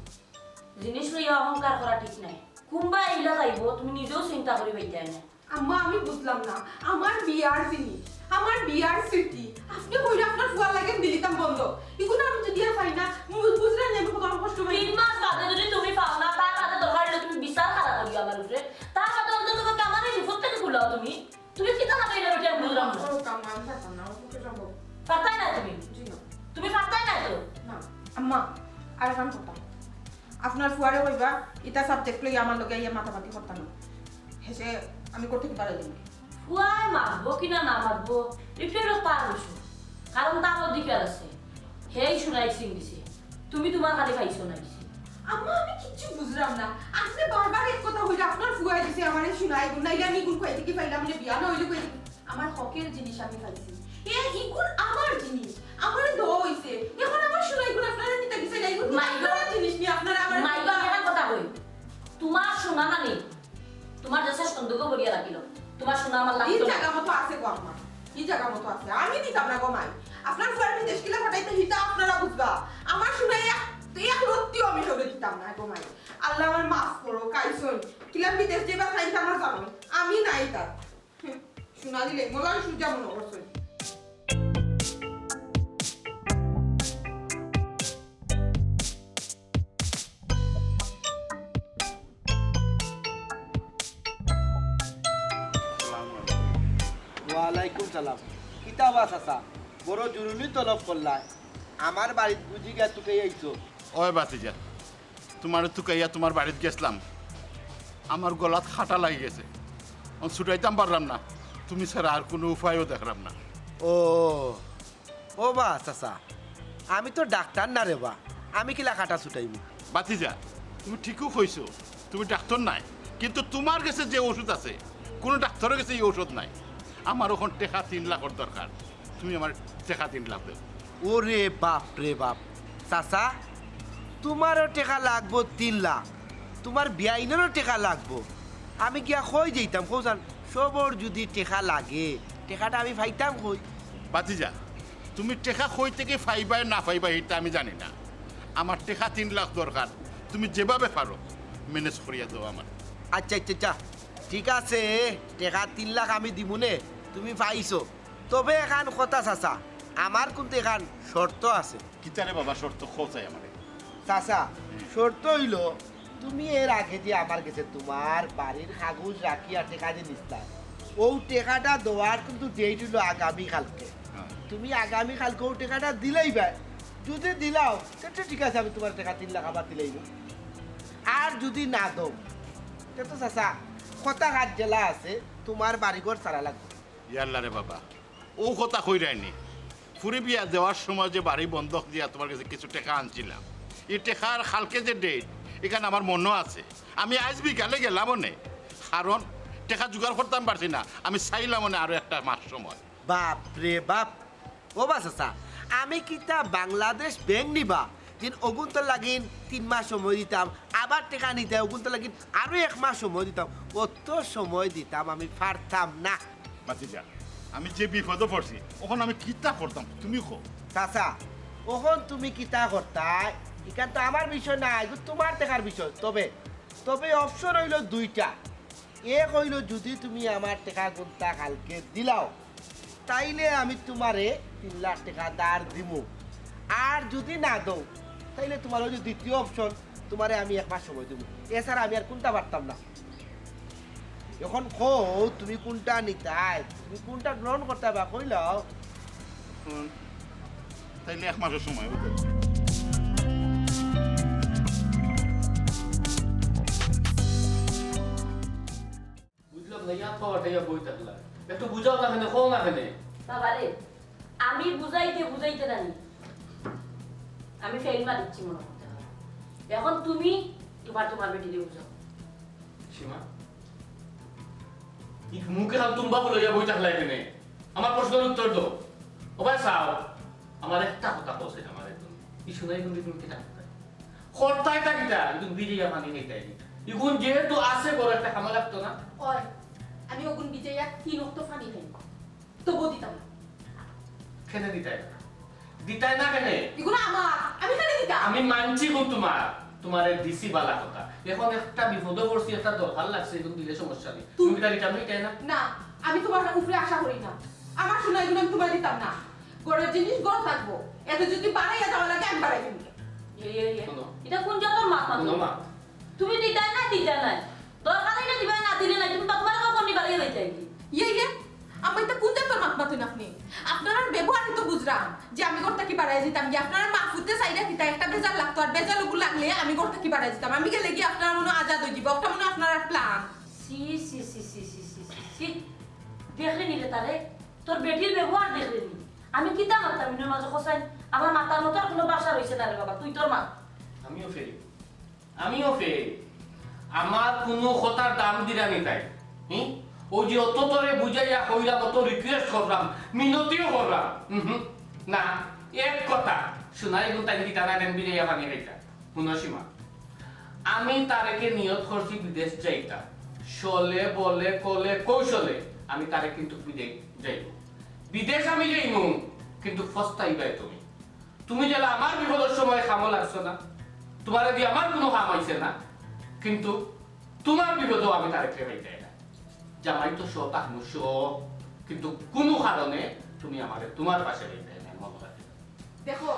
জিনিস লইয়া অহংকার করা ঠিক নাই। কুম্বা ইলা যাইব, তুমি নিজেও চিন্তা করি পাইতায় না। আম্মা, আমি বুঝলাম না, আমার বিয়ার জিনিস, আমার বিয়ার স্মৃতি, আপনি কইরা আপনার ফুয়ার লাগি দিলিতাম বন্ধ। এগুলো আমি যদি আর পাই না, বু-, বুঝলেন না আমি কত কষ্ট পাই। তিন মাস বাদে যদি তুমি পাও না, তার বাদে দরকার হইলে তুমি বিচার খারাপ করিও আমার উপরে। তার বাদে অন্তত পক্ষে আমার এই বিপদ থেকে খুলাও তুমি। তুমি কি তারা পাইলে বেটি আমি বুঝলাম না। ও, কাম আমি পারতাম না, আমার পক্ষে সম্ভব। পারতাই না তুমি। জি না। তুমি পারতাই না তো। না। আম্মা, আর এখন কথা। আপনার ফুয়ারে কইবা, ইটা সাবজেক্ট লইয়া আমার লগে আইয়া মাতামাতি করতাম না। হেসে আমি করতে কি পারে দিন। ফুয়ায় মাতবো কিনা না মাতবো, এটা হলো তার বিষয়। কারণ তার অধিকার আছে। হেই শুনাই সিং দিছে। তুমি তোমার খালি পাইছো না দিছে। আম্মা, আমি কিচ্ছু বুঝলাম না। আপনি বারবার এক কথা হইলে আপনার ফুয়ায় দিছে আমারে সোনাই গুণ, নাইলে আমি গুণ কই থেকে পাইলাম, মানে বিয়া না হইলে কই থেকে? আমার হকের জিনিস আমি পাইছি। এ ইগুণ আমার জিনিস, আমারে দেওয়া হইছে। এখন আমার সোনাই গুণ আপনারা নিতে গেছে না, ইগুণ মাই গো। আপনার জিনিস নিয়ে আপনারা আমার মাই গো, আমি একটা কথা কই। তোমার সোনা নানি, তোমার দেশে সন্দুকও ভরিয়া রাখিল। তোমার সোনা আমার এই লাগতো না। জায়গা মতো আছে গো আম্মা, এই জায়গা মতো আছে। আমি দিতাম না গো মাই। আপনার ফুয়ার বিদেশ কিলা পাঠাইতে হিতা আপনারা বুঝবা। আমার সোনাই এক, এক রত্তিও আমি সরে দিতাম না গো মাই। আল্লাহ আমার মাফ করো, কাইসন। কিলা বিদেশ যেবা খাইতে আমার জানো, আমি নাই তার। সোনা দিলে মোলার সুজা মনে করছো। ওয়ালাইকুম সালাম। কিতা বা চাচা, বড় জরুরি তলব করলা। আমার বাড়িত বুঝি গিয়া তুকাই আইছো। ওই বাতিজা, তোমারে তুকাইয়া তোমার বাড়িত গেছলাম, আমার গলাত খাটা লাগি গেছে, আমি ছুটাইতাম পারলাম না, তুমি ছাড়া আর কোনো উপায়ও দেখলাম না। ও, ও বা চাচা, আমি তো ডাক্তার না রে বা, আমি কিলা খাটা ছুটাইমু? বাতিজা, তুমি ঠিকও কইছো, তুমি ডাক্তার নায়, কিন্তু তোমার গেছে যে ওষুধ আছে, কোনো ডাক্তারের গেছে এই ওষুধ নাই। আমার অখন টেকা তিন লাখর দরকার, তুমি আমার টেকা তিন লাখ দেও। ওরে বাপ রে বাপ, চাচা, তোমারও টেকা লাগবো তিন লাখ, তোমার বিয়াইনরও টেকা লাগবো। আমি গিয়া কই যাইতাম, কও চাইন, সবর যদি টেকা লাগে, টেকাটা আমি পাইতাম কই? বাতিজা, তুমি টেকা কই থেকে পাইবায় না পাইবায়, এটা আমি জানি না। আমার টেকা তিন লাখ দরকার, তুমি যেভাবে পারো ম্যানেজ করিয়া দেও আমার। আচ্ছা, আচ্ছা, আচ্ছা, ঠিক আছে, টেকা তিন লাখ আমি দিমুনে, তুমি পাইছো। তবে এখান কথা চাচা, আমার কিন্তু এখান শর্ত আছে। কিতারে বাবা শর্ত, কও চাই আমারে। চাচা, শর্ত অইলো, তুমি এর আগে যে আমার গেছে তোমার বাড়ির কাগজ রাখিয়া টেকা যে নিছলায়, অউ টেকাটা দেওয়ার কিন্তু ডেট অইলো আগামী কালকে। হ্যাঁ। তুমি আগামী কালকে অউ টেকাটা দিলাইবায়, যদি দিলাও, তে তো ঠিক আছে, আমি তোমার টেকা তিন লাখ আবার দিলাইমু। আর যদি না দেও, তে তো চাচা, কথা কাজ জেলা আছে, তোমার বাড়িঘর ছাড়া লাগবো। ইয়াল্লা রে বাবা, অউ কথা কইরায়নি। ফুরি বিয়া দেওয়ার সময় যে বাড়ি বন্ধক দিয়া তোমার গেছে কিছু টেকা আনছিলাম, এই টেকার কালকে যে ডেট, ইখান আমার মনো আছে। আমি আইজ বিকালে গেলাম অনে, কারণ টেকা জোগাড় করতাম পারছি না। আমি চাইলাম অনে আরো একটা মাস সময়। বাপ রে বাপ, ও বা চাচা, আমি কিতা বাংলাদেশ ব্যাংক নি বা, যেন অগুন্তর লাগিন তিন মাস সময় দিতাম, আবার টেকা নিতে অগুন্তর লাগিন আরো এক মাস সময় দিতাম, অত সময় দিতাম আমি পারতাম না। বাতিজা, আমি যে বিপদো পড়ছি, অখন আমি কিতা করতাম, তুমি কও। চাচা, অখন তুমি কিতা করতায়, ইখান তো আমার বিষয় না, ইগু তোমার টেকার বিষয়। তবে, তবে অপশন অইলো দুইটা। এক অইলো, যদি তুমি আমার টেকাগুন্তা কালকে দিলাও, তাইলে আমি তোমারে তিন লাখ টেকা ধার দিমু। আর যদি না দেও, তাইলে তোমার অইলো দ্বিতীয় অপশন, তোমারে আমি এক মাস সময় দিমু। এছাড়া আমি আর কুনটা পারতাম না। এখন কও, তুমি কোনটা নিতায়? তুমি কোনটা গ্রহণ করতায় বা, কইলাও? হুম, তাইলে এক মাসের সময়, বুঝলে? বুঝলাম না, ইয়া পাওয়াটা ইয়া বই থাকলা। একটু বুঝাও না কেনে, কও না কেনে। বাবা রে, আমি বুঝাইতে বুঝাইতে নানি আমি ফেল মারিচ্ছি মনে করতে হয়। এখন তুমি তোমার, তোমার বেটিরে বুঝাও। সীমা, ই মুখে খাল তুম্বা ফুলো ইয়া বই থাকলা কেনে? আমার প্রশ্নের উত্তর দাও। ও ভাই সাহেব, আমার একটা কথা কওছে আমার একদম। ই শুনাই কিন্তু তুমি কিতা করতায়? করতায় তা কিতা? কিন্তু ভিজাইয়া পানি খাইতায় নি। ইগুন যেহেতু আছে, বড় একটা খামা লাগতো না? ওই, আমি ওগুন ভিজাইয়া তিন অক্ত পানি খাই। তবু দিতাম না। কেনে দিতায় না? দিতায় না কেনে? ইগুন আমার, আমি কেনে দিতাম? আমি মানছি গুন তোমার, তোমারে দিছি বালা কথা। এখন একটা বিপদো পড়ছি, একটা দরকার লাগছে, ইগুন দিলে সমস্যা নাই। তুমি তুমি কিতা return দিতায় না? না, আমি তোমার উপরে আশা করি না। আমার সোনা ইগুন আমি তোমার দিতাম না। ঘরের জিনিস ঘর থাকবো, এতে যদি বাড়াইয়া যাওয়া লাগে আমি বাড়াই দিমু। এ, এ, এ। শোনো। ইটা কোন জাতর মাত মাতো? শোনো মা। তুমি দিতায় না, দিতায় না। দরকার অইলে দিবায়, না দিলে নাই। তুমি বাপমার কাপড় নিয়ে বাড়িয়ে লইতায় কি? ইয়ে, ইয়ে, আম্মা, ইটা কোন জাতর মাত মাতইন আপনি? আপনারার ব্যবহারই তো বুঝরাম যে আমি ঘর থাকি বাড়াই দিতাম। যে আপনারার মা ফুতে চাইরা কিতা একটা বেজার লাগতো, আর বেজার ওগু লাগলে আমি ঘর থাকি বাড়াই দিতাম। আমি গেলে কি আপনারার মনো আজাদ অই যিবো, ওটা মনো আপনারার plan। সি, সি, সি। দেখলে নি রে তারে? তোর বেটির ব্যবহার দেখলে নি? আমি কিতা মাততাম ইনোর মাঝে কছাইন? আমার মাতার মতো আর কোনো ভাষা রইছে না রে বাবা, তুই তোর মাত। আমিও ফেরি। আমিও ফেল। আমার কুনু কথার দাম দিরা নি তাই। হুম? ওই যে অত তরে বুঝাইয়া কইলাম, অত request করলাম, মিনতিও করলাম। হুম হুম। না, এক কথা, শুনাই গুন তাই দিতা না, দেন বিদায় পানি খাইতা। হুনো সীমা, আমি তারেকে নিয়ত করছি বিদেশ যাইতা। ছলে, বলে, কলে, কৌশলে আমি তারে কিন্তু বিদেশ যাইব। বিদেশ আমি যাইমু, কিন্তু ফস্তাইবায় তুমি। তুমি যেলা আমার বিপদর সময় কামো লাগছো না, তোমারে দি আমার কুনু কাম অইছে না, কিন্তু তোমার বিপদো আমি তারেকরে পাইতায় না। জামাই তো সৎ আহমু সৎ, কিন্তু কুনু কারণে তুমি আমারে তোমার পাশে পাইতায় না, মনো রাখিও। দেখো,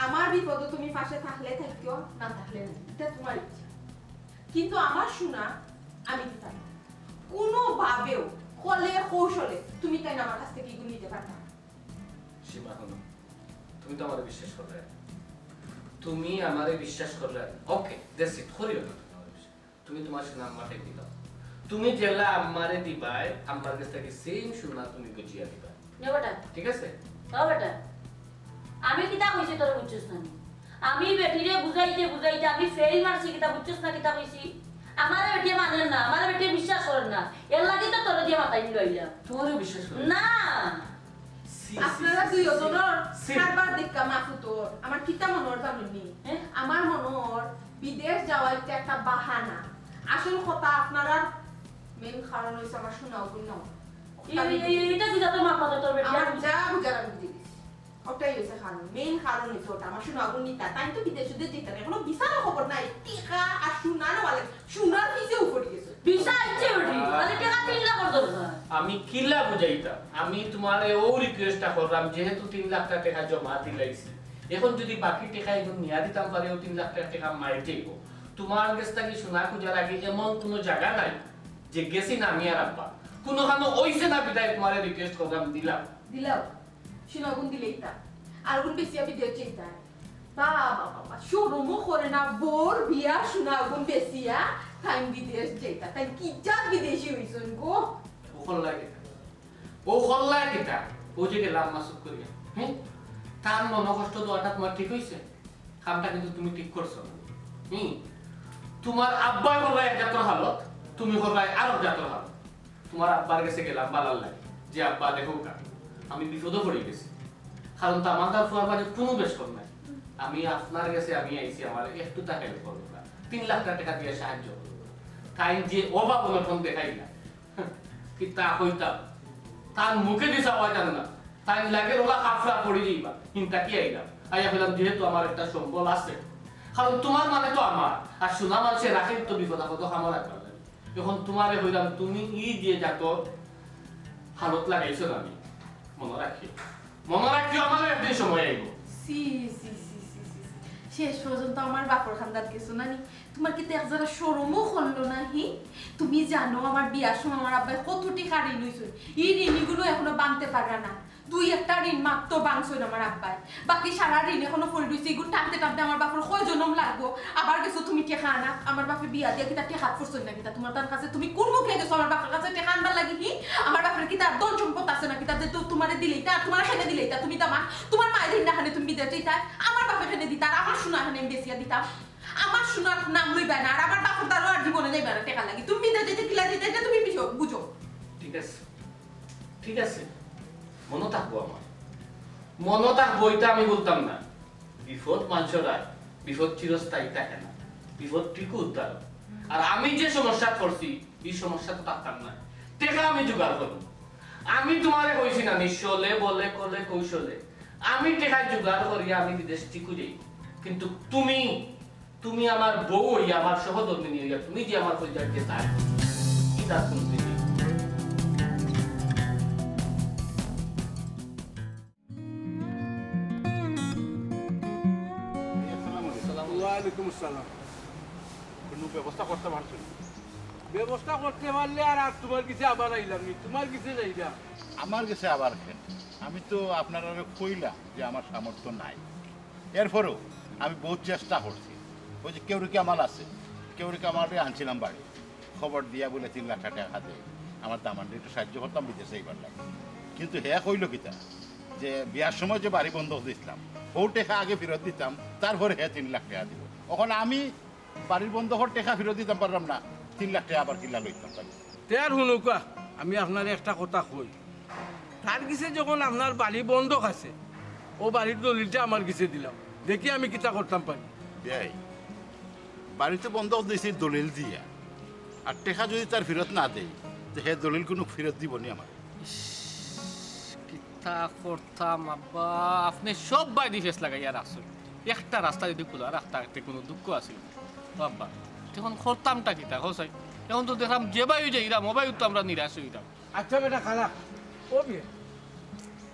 আমার বিপদো তুমি পাশে থাকলে থাকিও, না থাকলে নাই, ইটা তোমার ইচ্ছা। কিন্তু আমার সোনা আমি দিতাম না। কুনুভাবেও, কলে কৌশলে তুমি তাইন আমার কাছ থাকি ইগুন নিতে পারতা না। সীমা, হুনো, তুমি তো আমারে বিশ্বাস কররায়, তুমি আমারে বিশ্বাস কররায়। Okay, that's it, করিও না তুমি আমারে বিশ্বাস। তুমি তোমার সোনা আম্মারে দিলাও। তুমি যেলা আম্মারে দিবায়, আম্মার কাছ থাকি same সোনা তুমি বুঝিয়া দিবায়। নে বেটা। ঠিক আছে? ও বেটা, আমি কিতা কইছি তোরে বুঝছস না নি? আমি বেটিরে বুঝাইতে বুঝাইতে আমি ফেল মারছি, কিতা বুঝছস না কিতা কইছি? আমারে বেটিয়ে মানইন না, আমারে বেটিয়ে বিশ্বাস করইন না, এর লাগি তো তোরে দিয়া মাতাইন লইলাম। তোমারে বিশ্বাস করইন না। না। সি, সি, আপনারা সি, দুই সি, জনর সি। কারবার দেখা মা ফুতর। আমার কিতা মনর জানইন নি? হ্যাঁ? আমার মনর বিদেশ যাওয়া ইটা একটা বাহানা। আসল কথা আপনারার main কারণ অইছে আমার সোনা অগুন নেওয়া। এই, এই, এই, এইটা কি জাতর মাত মাতো তোর বেটি? আমার যা বুঝার আমি বুঝি গেছি। ওটাই অইছে কারণ, main কারণ অইছে ওটা। আমার সোনা অগুন নিতা, তাইন তো বিদেশ উদেশ যাইতা না। এখনো ভিসারও খবর নাই। টেকা আর সোনা নেওয়া লাগে। সোনার পিছেও পড়ি গেছে। ভিসা আইছে বেটি, মানে টেকা তিন লাখর দরকার। আমি কিলা বুঝাইতাম? আমি তোমারে ও request টা করলাম, যেহেতু তিন লাখ টেকা জমা দিলাইছি, এখন যদি বাকি টেকা এখন নিয়া দিতাম পারি, ও তিন লাখ টেকা মাইর যাইব। তোমার গেছ থাকি সোনা খুঁজার আগে এমন কোনো জাগা নাই যে গেছি না আমি আর আব্বা, কোনো কামো অইছে না, বিদায় তোমারে request করলাম, দিলাম। দিলাও, সোনা অগুন দিলাইতা, আর অগুন বেশি আমি দিয়ে চাইতাম। বাবা, বাবা, শরমও করে না, বউর বিয়ার সোনা অগুন বেচিয়া তাইন বিদেশ যাইতা, তাইন কি জাত বিদেশি অইছইন গো? ও করলা কিতা? ও করলা কিতা? ও যে গেলা আম্মা চুপ করিয়া, হুম? তার মন কষ্ট দেওয়াটা তোমার ঠিক অইছে? কামটা কিন্তু তুমি ঠিক করছো না। হুম? তোমার আব্বায় করলা এক জাতর হালত, তুমি করলা আরক জাতর হালত। তোমার আব্বার গেছে গেলাম বালার লাগি, যে আব্বা দেখউক্কা, আমি বিপদো পড়ি গেছি, কারণ তামান্নার ফুয়ার মাঝে কুনু বেশকম নাই। আমি আপনার গেছে আমি আইছি, আমারে একটুতা help করউক্কা, তিন লাখ টেকা দিয়া সাহায্য করউক্কা। তাইন যে অভাব অনটন দেখাইলা, কিতা কইতাম, তান মুখেদি চাওয়াইতাম না, তাইন লাগের ওলা কাফরা পড়ি যাইবা, হিনতা কি আইলাম, আইয়া কইলাম যেহেতু আমার একটা সম্বল আছে, কারণ তোমার মানে তো আমার, আর সোনা মানষে রাখের তো বিপদ আপদ কামো রাখবার লাগি। এখন তোমারে কইলাম, তুমি ই যে জাতর হালত লাগাইছো না নি, মনো রাখিও, মনো রাখিও, আমারও একদিন সময় আইব। সি, সি, সি, সি, সি, সি। শেষ পর্যন্ত আমার বাপর খান্দাত গেছো না নি? তুমার কিতা এক জরা শরমও করলো না, হি? তুমি জানো আমার বিয়ার সময় আমার আব্বায় কত টেকা ঋণ অইছে? ই ঋণ ইগুলো এখনো ভাঙতে পাররা না। দুই একটা ঋণ মাত্র ভাঙছইন আমার আব্বায়, বাকি সারা ঋণ এখনো পড়ি রইছে। ইগুন টানতে টানতে আমার বাপর কয় জনম লাগবো। আবার গেছো তুমি টেকা আনা, আমার বাপে বিয়া দিয়া কিতা টেকাত পড়ছইন না কিতা? তুমার তান কাছে তুমি কোন মুখে গেছো আমার বাপর কাছে টেকা আনবার লাগি, হি? আমার বাপর কিতা আর ধন সম্পদ আছে না কিতা যে তো তুমারে দিলাইতা, আর তুমারে কেনে দিলাইতা? তুমি দামান, তুমার মায়ে দিন না কেনে তুমি বিদেশ যাইতা, আমার বাপে কেনে দিতা, আর আমার সোনা কেনে আমি বেচিয়া দিতাম? আমার সোনার নাম লইবা না, আর আমার বাপর দ্বারও আর জীবনে যাইবা না টেকা লাগি। তুমি বিদেশ যাইতে কিলা যাইতা, এটা তুমি বুঝো, বুঝো। ঠিক আছে, ঠিক আছে, মনো থাকবো আমার, মনো থাকবো, এটা আমি বলতাম না। বিপদ মানষর আর বিপদ চিরস্থায়ী থাকে না, বিপদ টিকু উদ্ধার। আর আমি যে সমস্যাত পড়ছি, ই সমস্যাত থাকতাম না। টেকা আমি জোগাড় করমু। আমি তুমারে কইছি না নি, ছলে বলে কলে কৌশলে আমি টেকা জোগাড় করিয়া আমি বিদেশ টিকু যাই। কিন্তু তুমি, তুমি আমার বউ অইয়া, আমার সহধর্মিনী অইয়া, তুমি যে আমার কলিজার যে তার, কি তার শুনতে নেই? আসসালামু আলাইকুম। ওয়ালাইকুম আসসালাম। কোনো ব্যবস্থা করতে পারছো না? ব্যবস্থা করতে পারলে আর, আর তুমার গেছে আবার আইলাম নি, তুমার গেছে যাইলাম। আমার গেছে আবার কেন? আমি তো আপনারারে কইলাম যে আমার সামর্থ্য নাই, এরপরেও আমি বহুত চেষ্টা করছি। ওই যে কেউরি কামাল আছে, কেউরি কামালরে আনছিলাম বাড়ি, খবর দিয়া বলে তিন লাখ টেকা দে, আমার দামানরে একটু সাহায্য করতাম বিদেশে এইবার লাগে। কিন্তু হে কইল কিতা যে বিয়ার সময় যে বাড়ি বন্ধক দিছিলাম, ও টেকা আগে ফেরত দিতাম, তারপরে হে তিন লাখ টেকা দিব। এখন আমি বাড়ির বন্ধকর টেকা ফেরত দিতাম পারলাম না, তিন লাখ টেকা আবার কিলা লইতাম পারি? তে আর হুনউক্কা, আমি আপনারে একটা কথা কই, তার গেছে যখন আপনার বাড়ি বন্ধক আছে, ও বাড়ির দলিলটা আমার গেছে দিলাম, দেখি আমি কিতা করতাম পারি। বিয়াই, বাড়িতে বন্ধক দিছি দলিল দিয়া, আর টেকা যদি তার ফেরত না দেই, তো হে দলিল কোনো ফেরত দিব নি আমার। ইস, কিতা করতাম আব্বা, আপনে সব বায়দি ফেস লাগাইয়া রাখছইন। একটা রাস্তা যদি খোলা রাখতা, এতে কোনো দুঃখ আছিল না। ও আব্বা, এখন করতামটা কিতা, কও চাই? এখন তো দেখলাম যে বায়দি যাইরাম, ও বায়দি তো আমরা নিরাশ অইরাম। আচ্ছা বেটা, খালা, ও বিয়াই,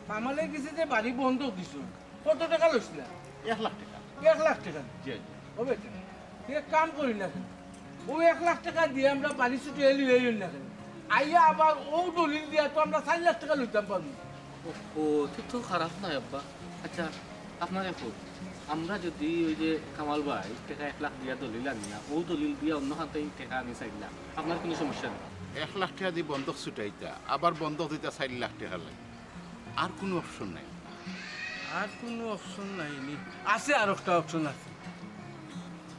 কামালের গেছে যে বাড়ি বন্ধক দিছো, কত টেকা লইছিলা? এক লাখ টেকা। এক লাখ টেকা? জি, জি। ও বেটা, তুই এক কাম করি না কেন? ও এক লাখ টেকা দিয়া আমরা বাড়ি ছুটি এলি এই না কেন? আইয়া আবার ও দলিল দিয়া তো আমরা চাইর লাখ টেকা লইতাম পারমু। ও, তে তো খারাপ নায় আব্বা। আচ্ছা, আপনারে কই, আমরা যদি ওই যে কামাল ভাই টেকা এক লাখ দিয়া দলিল আনি না, ও দলিল দিয়া অন্য খান থাকি টেকা আনি চাইর লাখ, আপনার কোনো সমস্যা নাই? এক লাখ টেকা দি বন্ধক ছুটাইতা, আবার বন্ধক দিতা চাইর লাখ টেকা লাগে। আর কোনো অপশন নাই। আর কোনো অপশন নাই নি? আছে, আর একটা অপশন আছে।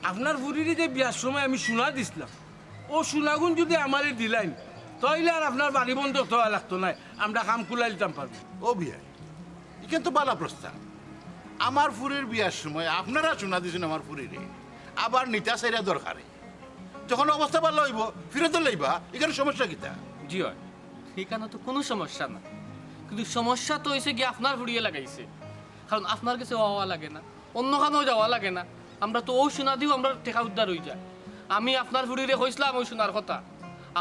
আপনার ফুরিরে যে বিয়ার সময় আমি সোনা দিছলাম, ও সোনাগুন যদি আমারে দিলাইন, তাইলে আর আপনার বাড়ি বন্ধক দেওয়া লাগতো নায়, আমরা কাম কুলাইলিতাম পারমু। ও বিয়াই, ইখান তো বালা প্রস্তাব। আমার ফুরির বিয়ার সময় আপনারা সোনা দিছইন আমার ফুরিরে, আবার নিতা চাইরা দরকারে। যখন অবস্থা বালা অইবো, ফিরত লইবা, ইখান সমস্যা কিতা? জি অয়, ইখান তো কোনো সমস্যা না, কিন্তু সমস্যা তো অইছে গিয়া আপনার ফুরিয়ে লাগাইছে, কারণ আপনার গেছে আওয়া লাগে না, অন্য খানো যাওয়া লাগে না, আমরা তো ও সোনা দিও আমরা টেকা উদ্ধার অই যায়। আমি আপনার ফুরিরে কইছলাম ওই সোনার কথা,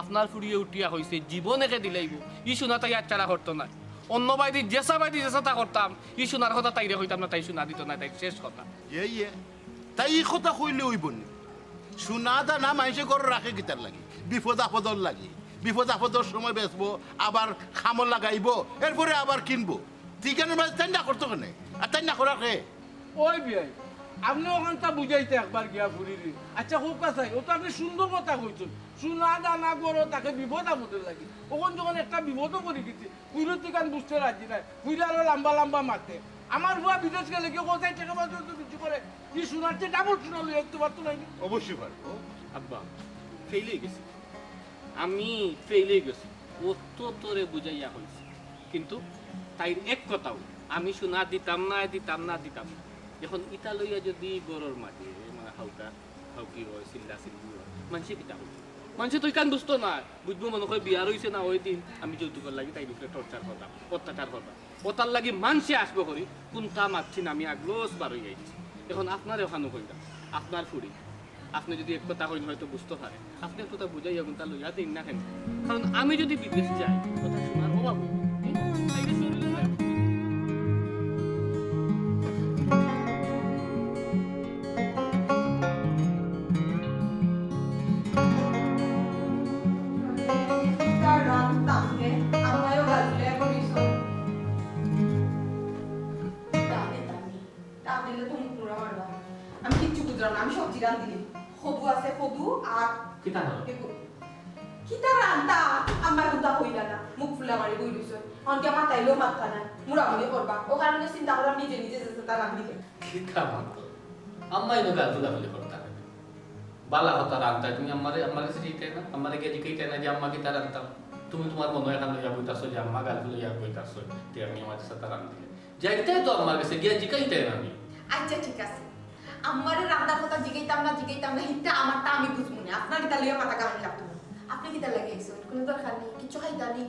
আপনার ফুরিয়ে উঠিয়া কইছে জীবন একে দিলাইবো, ই সোনা তাই আচ্ছাড়া করতো নায়। অন্য বায়দি যেসা বায়দি যেসাতা করতাম, ই সোনার কথা তাইরে কইতাম না, তাই সোনা দিতো নায়, তাই শেষ কথা। ইয়ে, ইয়ে, তাই ই কথা কইলে অইবো নি? সোনা দানা মাইনষে ঘরো রাখে কিতার লাগি? বিপদ আপদর লাগি। বিপদ আপদর সময় বেচবো, আবার কামো লাগাইবো, এরপরে আবার কিনবো। তে ইখানর মাঝে তাইন না করতো কেনে? আর তাইন না করার কে? ওই বিয়াই, আপনে অখানতা বুঝাইতা একবার গিয়া ফুরিরে। আচ্ছা, কউক্কা চাই, ও তো আপনে সুন্দর কথা কইছইন। সোনা দানা ঘরো থাকে বিপদ আপদর লাগি। অখন যখন একটা বিপদো পড়ি গেছি, ফুরিয়ে তো ইখান বুঝতে রাজি নায়। ফুরিয়ে আরো লাম্বা লাম্বা মাতে। আমার ফুয়া বিদেশ গেলে কি কও চাই টেকা পয়সা তো বেশি করে, ই সোনার চেয়ে ডাবল সোনা লইয়া আইতো পারতো নায় নি? অবশ্যই পারবো। আব্বা, ফেইল অই গেছি। আমি ফেইল অই গেছি। অত তোরে বুঝাইয়া কইছি। কিন্তু তাইর এক কথাউ, আমি সোনা দিতাম না, দিতাম না, দিতাম না। এখন ইতা লইয়া যদি ঘরর মাঝে, মানে, হাউকা হাউকি অয়, চিল্লা চিল্লি অয়, মানষে কিতা কইবো? মানষে তো ইখান বুঝতো নায়, বুঝবো মনো কয় বিয়া রইছে না, ওই দিন আমি যৌতুকর লাগি তাইর উপরে টর্চার করতাম, অত্যাচার করতাম। অতার লাগি মানষে আসবো করি, কুনতা মাতছি না, আমি আগলস বার অইয়া আইছি। এখন আপনারে অখানউ কইরাম, আপনার ফুরি, আপনে যদি এক কথা কইন হয়তো বুঝতো পারে, আপনে এক কথা বুঝাইয়া কুনতা লইয়া দেইন না কেনে? কারণ আমি যদি বিদেশ যাই, কথা সোনার অভাব অইবো। হুম? তাইলে শরীরে লাগবো। রান্ধিলে। কদু আছে, কদু আর কিতা হলো? বেগুন। কিতা রান্তা? আম্মায় কুন্তা কইলা না, মুখ ফুলা মারি বই রইছইন। অনকে মাতাইলেও মাততা নাই, মুড়ামুড়ি করবা। ও কারণে চিন্তা করলাম নিজে নিজে যে যেতা রান্ধিলে। কিতা মাতো? আম্মায় ইনো গাল ফুলাফুলি করতা। বালা কথা রান্তায় তুমি আম্মারে, আম্মার গেছে জিকাইতায় না, আম্মারে গিয়া জিকাইতায় না যে আম্মা কিতা রান্তা। তুমি তুমার মনো এখান লইয়া বইতাছো যে আম্মা গাল ফুলাইয়া বইতাছো, তে আমি আমার সাথে রান্ধিলে। যাইতায় তো আম্মার গেছে, গিয়া জিকাইতায় না আমি। আচ্ছা, ঠিক আছে। আম্মারে রান্দার কথা জিগাইতাম না, জিগাইতাম না, হিতা আমারটা আমি বুঝমু নে। আপনার ইতা লইয়া মাথা ঘামানি লাগতো না। আপনে কিতা লাগি আইছইন? কুনু দরকার নি? কিচ্ছু খাইতা নি?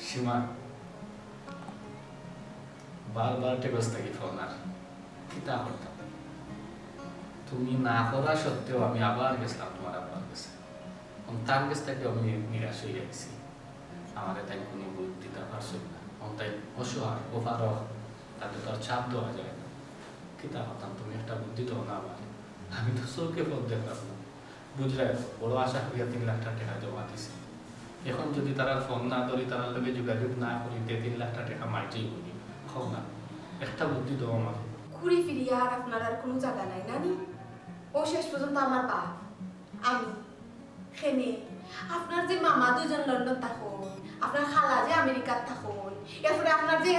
সীমা, বারবার টেকস থাকি ফোন আর কিতা করতাম? তুমি না করা সত্ত্বেও আমি আবার গেছলাম তুমার আব্বার গেছে। এখন তার গেছ থাকি আমি নিরাশ অইয়া গেছি। আমারে তাইন কুনু বুঝ দিতা পারছইন না। এখন তাইন অসহায়, অপারগ, তাতে তো আর চাপ দেওয়া যায় না। কিতা করতাম, তুমি একটা বুদ্ধি দেও না আমারে। আমি তো চউখে পথ দেখরাম না। বুঝরায়, বড় আশা করিয়া তিন লাখ টেকা জমা দিছি। এখন যুদি তারার ফোন না ধরি, তারার লগে যোগাযোগ না করি, তে তিন লাখ টেকা মাইর যাইবো নি। কও না, একটা বুদ্ধি দেও আমারে। ঘুরি ফিরিয়া আর আপনার আর কুনু জাগা নাই, নানি? ও শেষ পর্যন্ত আমার বাপ, আমি। কেনে, আপনার যে মামা দুইজন লন্ডন থাকইন, আপনার খালা যে আমেরিকাত থাকইন, এরপরে আপনার যে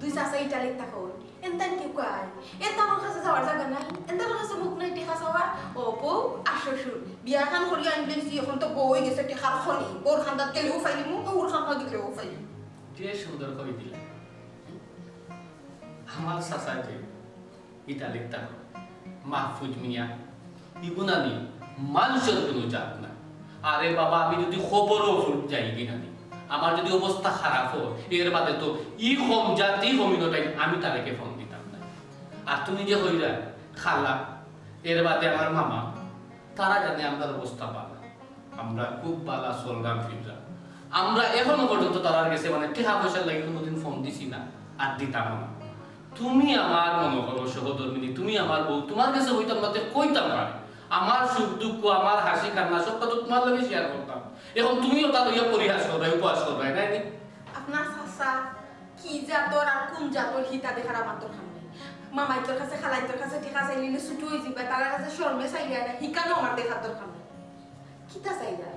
দুই চাচা ইটালিত থাকইন, এনতান কেউ কই? এনতানোর কাছে যাওয়ার জাগা নাই, এনতানোর কাছে মুখ নাই টেকা চাওয়ার। ও বউ আর শ্বশুর, বিয়া খান করিয়া আনছি, এখন তো বউ অইগেছে টেকার খনি, বউর কান্দাত গেলেও পাইলিমু, বউর কান্দাত গেলেও পাইলিমু। যে সুন্দর করি দিলা। আমার চাচা যে ইতালিত থাকইন, মাহফুজ মিয়া, ইগু নানি মানষর কুনু জাত না। আরে বাবা, আমি যুদি কবরও ফুট যাই কি নানি, আমার যুদি অবস্থা খারাপ অয়, এর বাদে তো ই কম জাতি কমিনো টাইম আমি তারেকে ফোন দিতাম না। আর তুমি যে কইরায় খালা, এর বাদে আমার মামা, তারা জানে আমরার অবস্থা বালা। আমরা খুব বালা চলরাম ফিররাম। আমরা এখনো পর্যন্ত তারার গেছে মানে টেকা পয়সার লাগি কুনুদিন ফোন দিছি না, আর দিতাম না। তুমি আমার মনো করো সহধর্মিনী, তুমি আমার বউ, তুমার গেছে কইতাম না তে কইতাম পারি। আমার সুখ দুঃখ, আমার হাসি কান্না সবতা তো তুমার লগে share করতাম। এখন তুমিও তা লইয়া পরিহাস করবায়, উপহাস করবায়, নায় নি? আপনার চাচা কি জাতর আর কুন জাতর হিতা দেখার আমার দরকার নাই। মামাইতর কাছে, খালাইতর কাছে টেকা চাইলে ছুটো অইযিবা, তারার কাছে শরমে চাইলে না, হিকানো আমার দেখার দরকার নাই। কিতা চাইলা?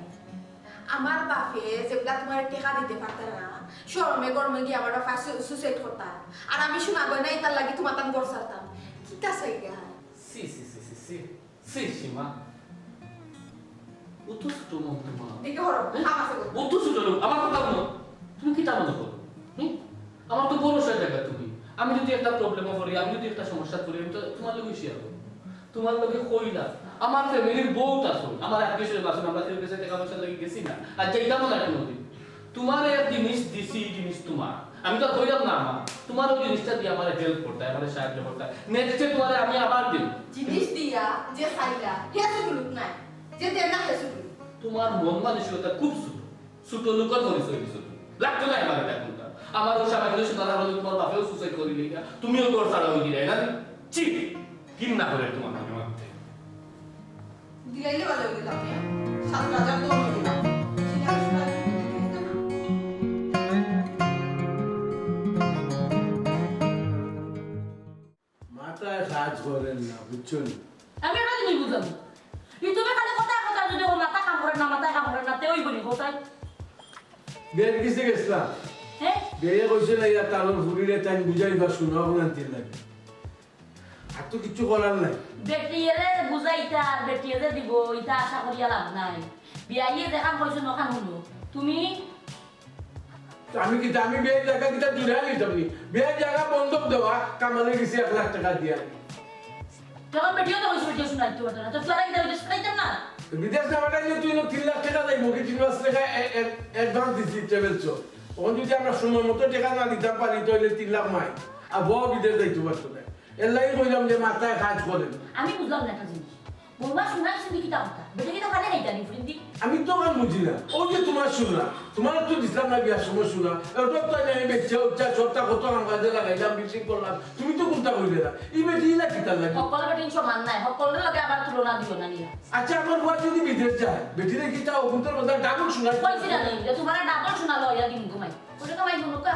আমার বাপে যেবলা তুমারে টেকা দিতে পারতা না, শরমে গরমে গিয়া আমার বাপে সু-, suicide করতা। আর আমি সোনা গয়না ইতার লাগি তুমার তান ঘর ছাড়তাম। কিতা চাইলা? ছি, ছি, ছি, ছি, ছি। ছি, সীমা। অত ছোট মন তুমার। দেখে হরো, হ্যাঁ? কাম আছে গো। অত ছোট লোক, আমার কথা হুনো। তুমি কিতা মনো করো? হুম? আমার তো ভরসা জাগা তুমি। আমি যুদি একটা problem-ও পড়ি, আমি যুদি একটা সমস্যাত পড়ি, আমি তো তুমার লগে share করমু। তুমার লগে কইলা, আমার family-র বউত আছইন, আমার আত্মীয় স্বজন আছইন, আমরা কেউর গেছে টেকা পয়সার লাগি গেছি না, আর যাইতামও না কুনুদিন। তুমারে এক জিনিস দিছি, ই জিনিস তুমার। আমি তো আর কইলাম না আমার, তুমার অউ জিনিসটা দিয়া আমারে help করতায়, আমারে সাহায্য করতায়। Next-এ তুমারে আমি আবার দিমু। জিনিস দিয়া যে চাইলা, হে ছোট লোক নায়, যে দেয় না, হে ছোট লোক। তুমার মন মানসিকতা খুব ছোট। ছোট লোকর পরিচয় দিছো তুমি। লাগতো না আমার ইটা কুনতা। আমার অউ সামান্য সোনার হারর লাগি তুমার বাপেও suicide করিলিলা, তুমিও ঘর ছাড়া অইগেলায় না? ছি! ঘিন্না করে তুমার মনে মারতে। দিলাইলে ভালা অইলো আপনে। সাত হাজার তো অইলো। সিনার সোনার দিতে দিতে না। মাথায় কাজ করের না, বুঝছো নি? আমি একটা জিনিস বুঝলাম না। ই তুমি খালি কথায় কথায় যুদি কও মাথা কাম করের না, মাথায় কাম করের না, তে অইবো নি কথায়? বের কিসে গেছলা? হ্যাঁ? বেয়ে কইছে না, ইয়া তালর ফুরিরে তাইন বুঝাইবা, সোনা অখন আনতে লাগে। আর তো কিচ্ছু করার নাই। বেটিয়েরে বুঝাইতা আর বেটিয়ে যে দিবো, ইতা আশা করিয়া লাভ নাই। বিয়াইয়ে যেখান কইছইন অখান হুনো। তুমি তো আমি কিতা, আমি বিয়ার জাগা কিতা জুড়ে আনিতাম নি? বিয়ার জাগা বন্ধক দেওয়া, কামালে গেছি এক লাখ টেকা দিয়া। তখন বেটিয়ে তো কইছে, বেটিয়ে সোনা দিতে পারতো না। তো তুই আর কিতা বিদেশ পাঠাইতাম না? বিদেশ না পাঠাইলে তুই তিন লাখ টেকা যাইবো কি? তিন লাখ টেকা এ-, এ-, advance দিছি, travel show। অখন যুদি আমরা সময় মতো টেকা না দিতাম পারি, তাইলে তিন লাখ মাই। আর বউ বিদেশ যাইতে পারতো না। এর লাগি কইলাম যে মাথায় কাজ করের না। আমি বুঝলাম না একটা জিনিস। বউয়ে সোনা দিছে নি কিতা কথা? বেটি কিতা কানে খাইতা নি ফুরিন্দি? আমি তো আর বুঝি না। অউ যে তুমার সোনা, তুমারে তো দিছলাম না বিয়ার সময় সোনা। অটা তো আমি বেচিয়া উচিয়া সবতা কত কাম কাজে লাগাইলাম, বিক্রি করলাম। তুমি তো কুনতা কইলে না। ই বেটি ইলা কিতার লাগি? হকল বেটি সমান নায়, হকলর লগে আবার তুলনা দিও না নিয়া। আচ্ছা, আমার ফুয়া যুদি বিদেশ যায়, বেটিরে কিতা অগুন্তর বদলে double সোনা? কইছি না নি, যে তুমারে double সোনা লইয়া দিমু গো মাই। ওটা তো মাই বলুকা।